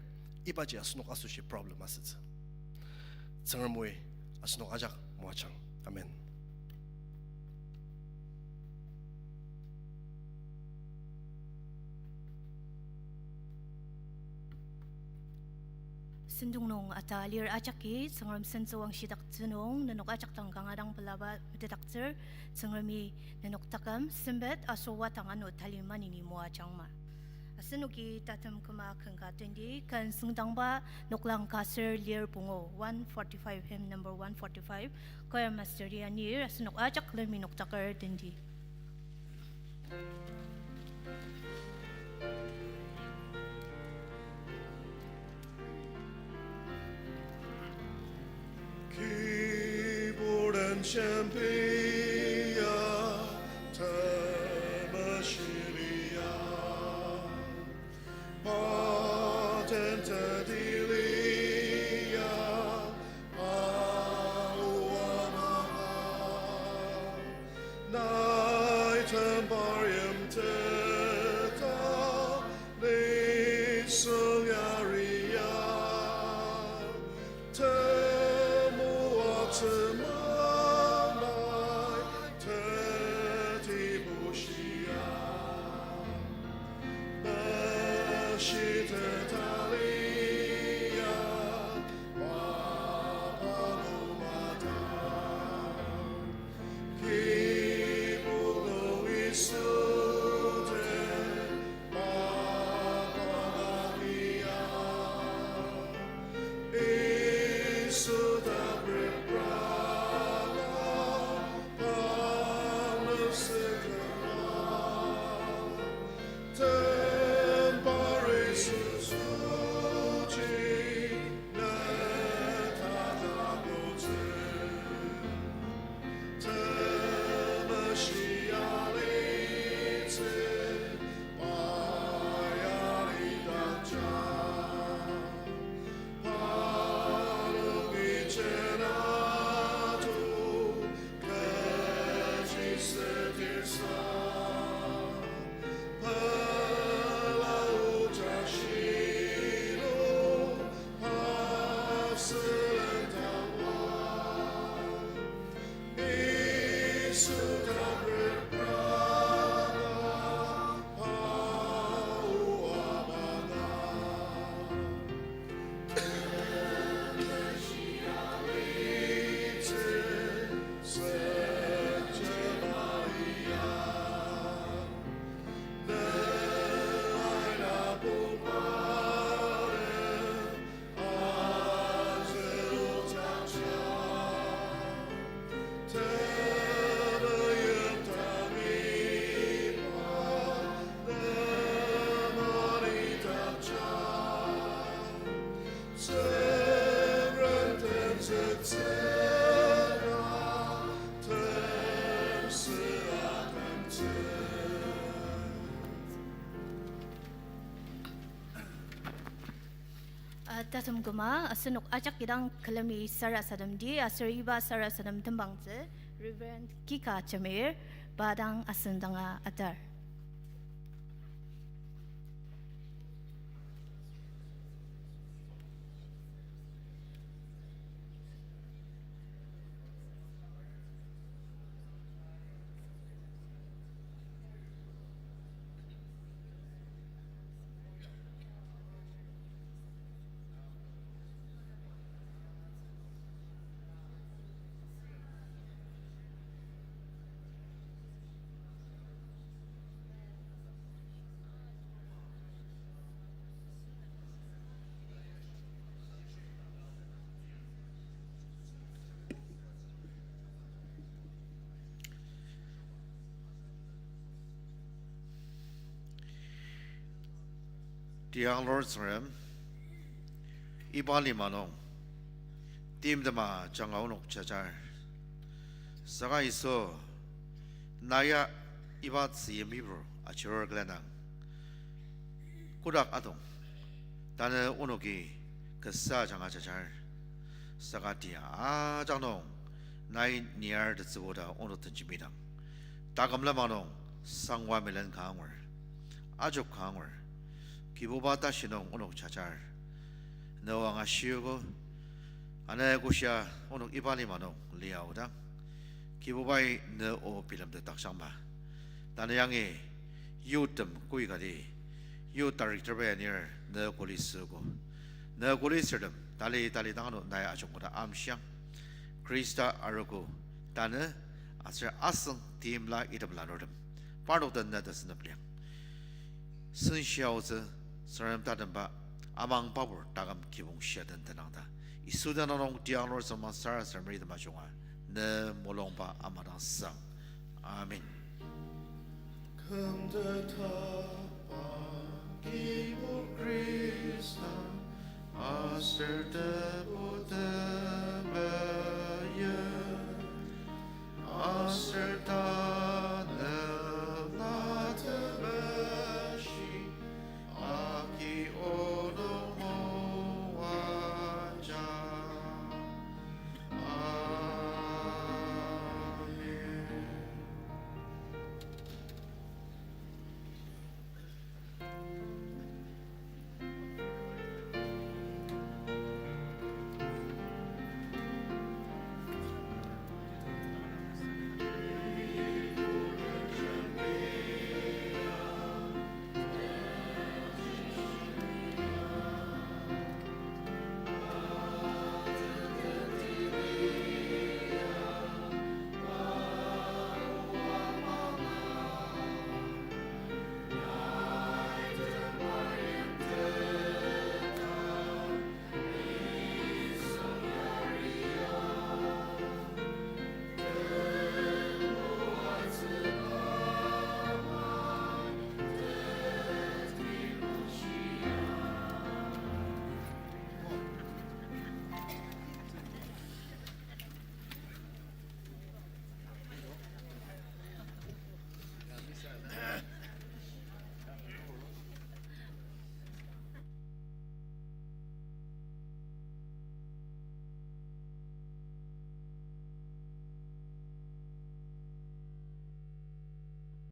ibaji asenok asoshi problem asütsü. Tsüngrem oi asenok ajak moajang. Amen. Sentong nung ata lir ajaki Tsüngrem sentsüwang shidaktsü nung nenok ajak dang kanga dang pelaba metetdaktsür. Tsüngremi nenok taküm sempet aser wadang ano tali maneni moajangma. Asenoki tatem küma ken ka tendi, ken süngdangba noklang ka ser lir pungu, one forty-five, hymn number one forty-five, choir master-i anir, asenok ajak külemi noktaker tendi. Kibur den jembia, temeshiliang, pa den teti liang, aoa maka, nai tembar yimteta, nisung yaria, temoatsü manai teti bushia, meshiteta lia, papa nung mata. Kibur nung Yisu den, pa pa na lia, Yisu ta repranga, pa na sekera, tembar Yisu suji, ne ta takotsü. Temeshi alitsü, pa ya lidakja. Pa nungi jenatu, kechi sütirsa. Pela oja shinu, pa sülen tawa. Yisu taprep ranga, pa oa maka. Ah, tatem küma, asenok ajak idang külemi sarasademdi, aser iba sarasadem tembangtsü, Reverend Kika Jamir, pa dang asüngdanga atar. Tiang Lord Tsüngrem, iba lima nung timtema janga onok jajar. Saka Yisu, na ya iba tzüyim Hebrew achirur külenang. Kotak atong, tanü onoki kasa ajanga jajar. Saka tia ajak nung, nai niar tetsübo ta onok den jembidang, taküm lenmang nung sangwa melen ka angur, ajok ka angur. Kibuba tashi nung onok jajar. Ne o angashiogo, ane koshia onok iba lima nung liaodang, Kibubai ne o bilemtet takjangma. Tanü yangi youthtem koikati, youth director bai anir ne kuli süogo. Ne kuli sürtem tali tali dang ano nai ajungkoda amshiang. Khrista arogo tanü aser asüng timla item lanurtem parnok den na tesünep liang. Senshia aotsü, Tsüngrem tatemba, amang pabur taküm kibong shia den tenang ta. Yisu tenüng nung tiang Lord Tsüngrem sarasademri tem ajunga, ne mulungba ama dang sang. Amen. Kümtetba Kibu Khrista, aser tebu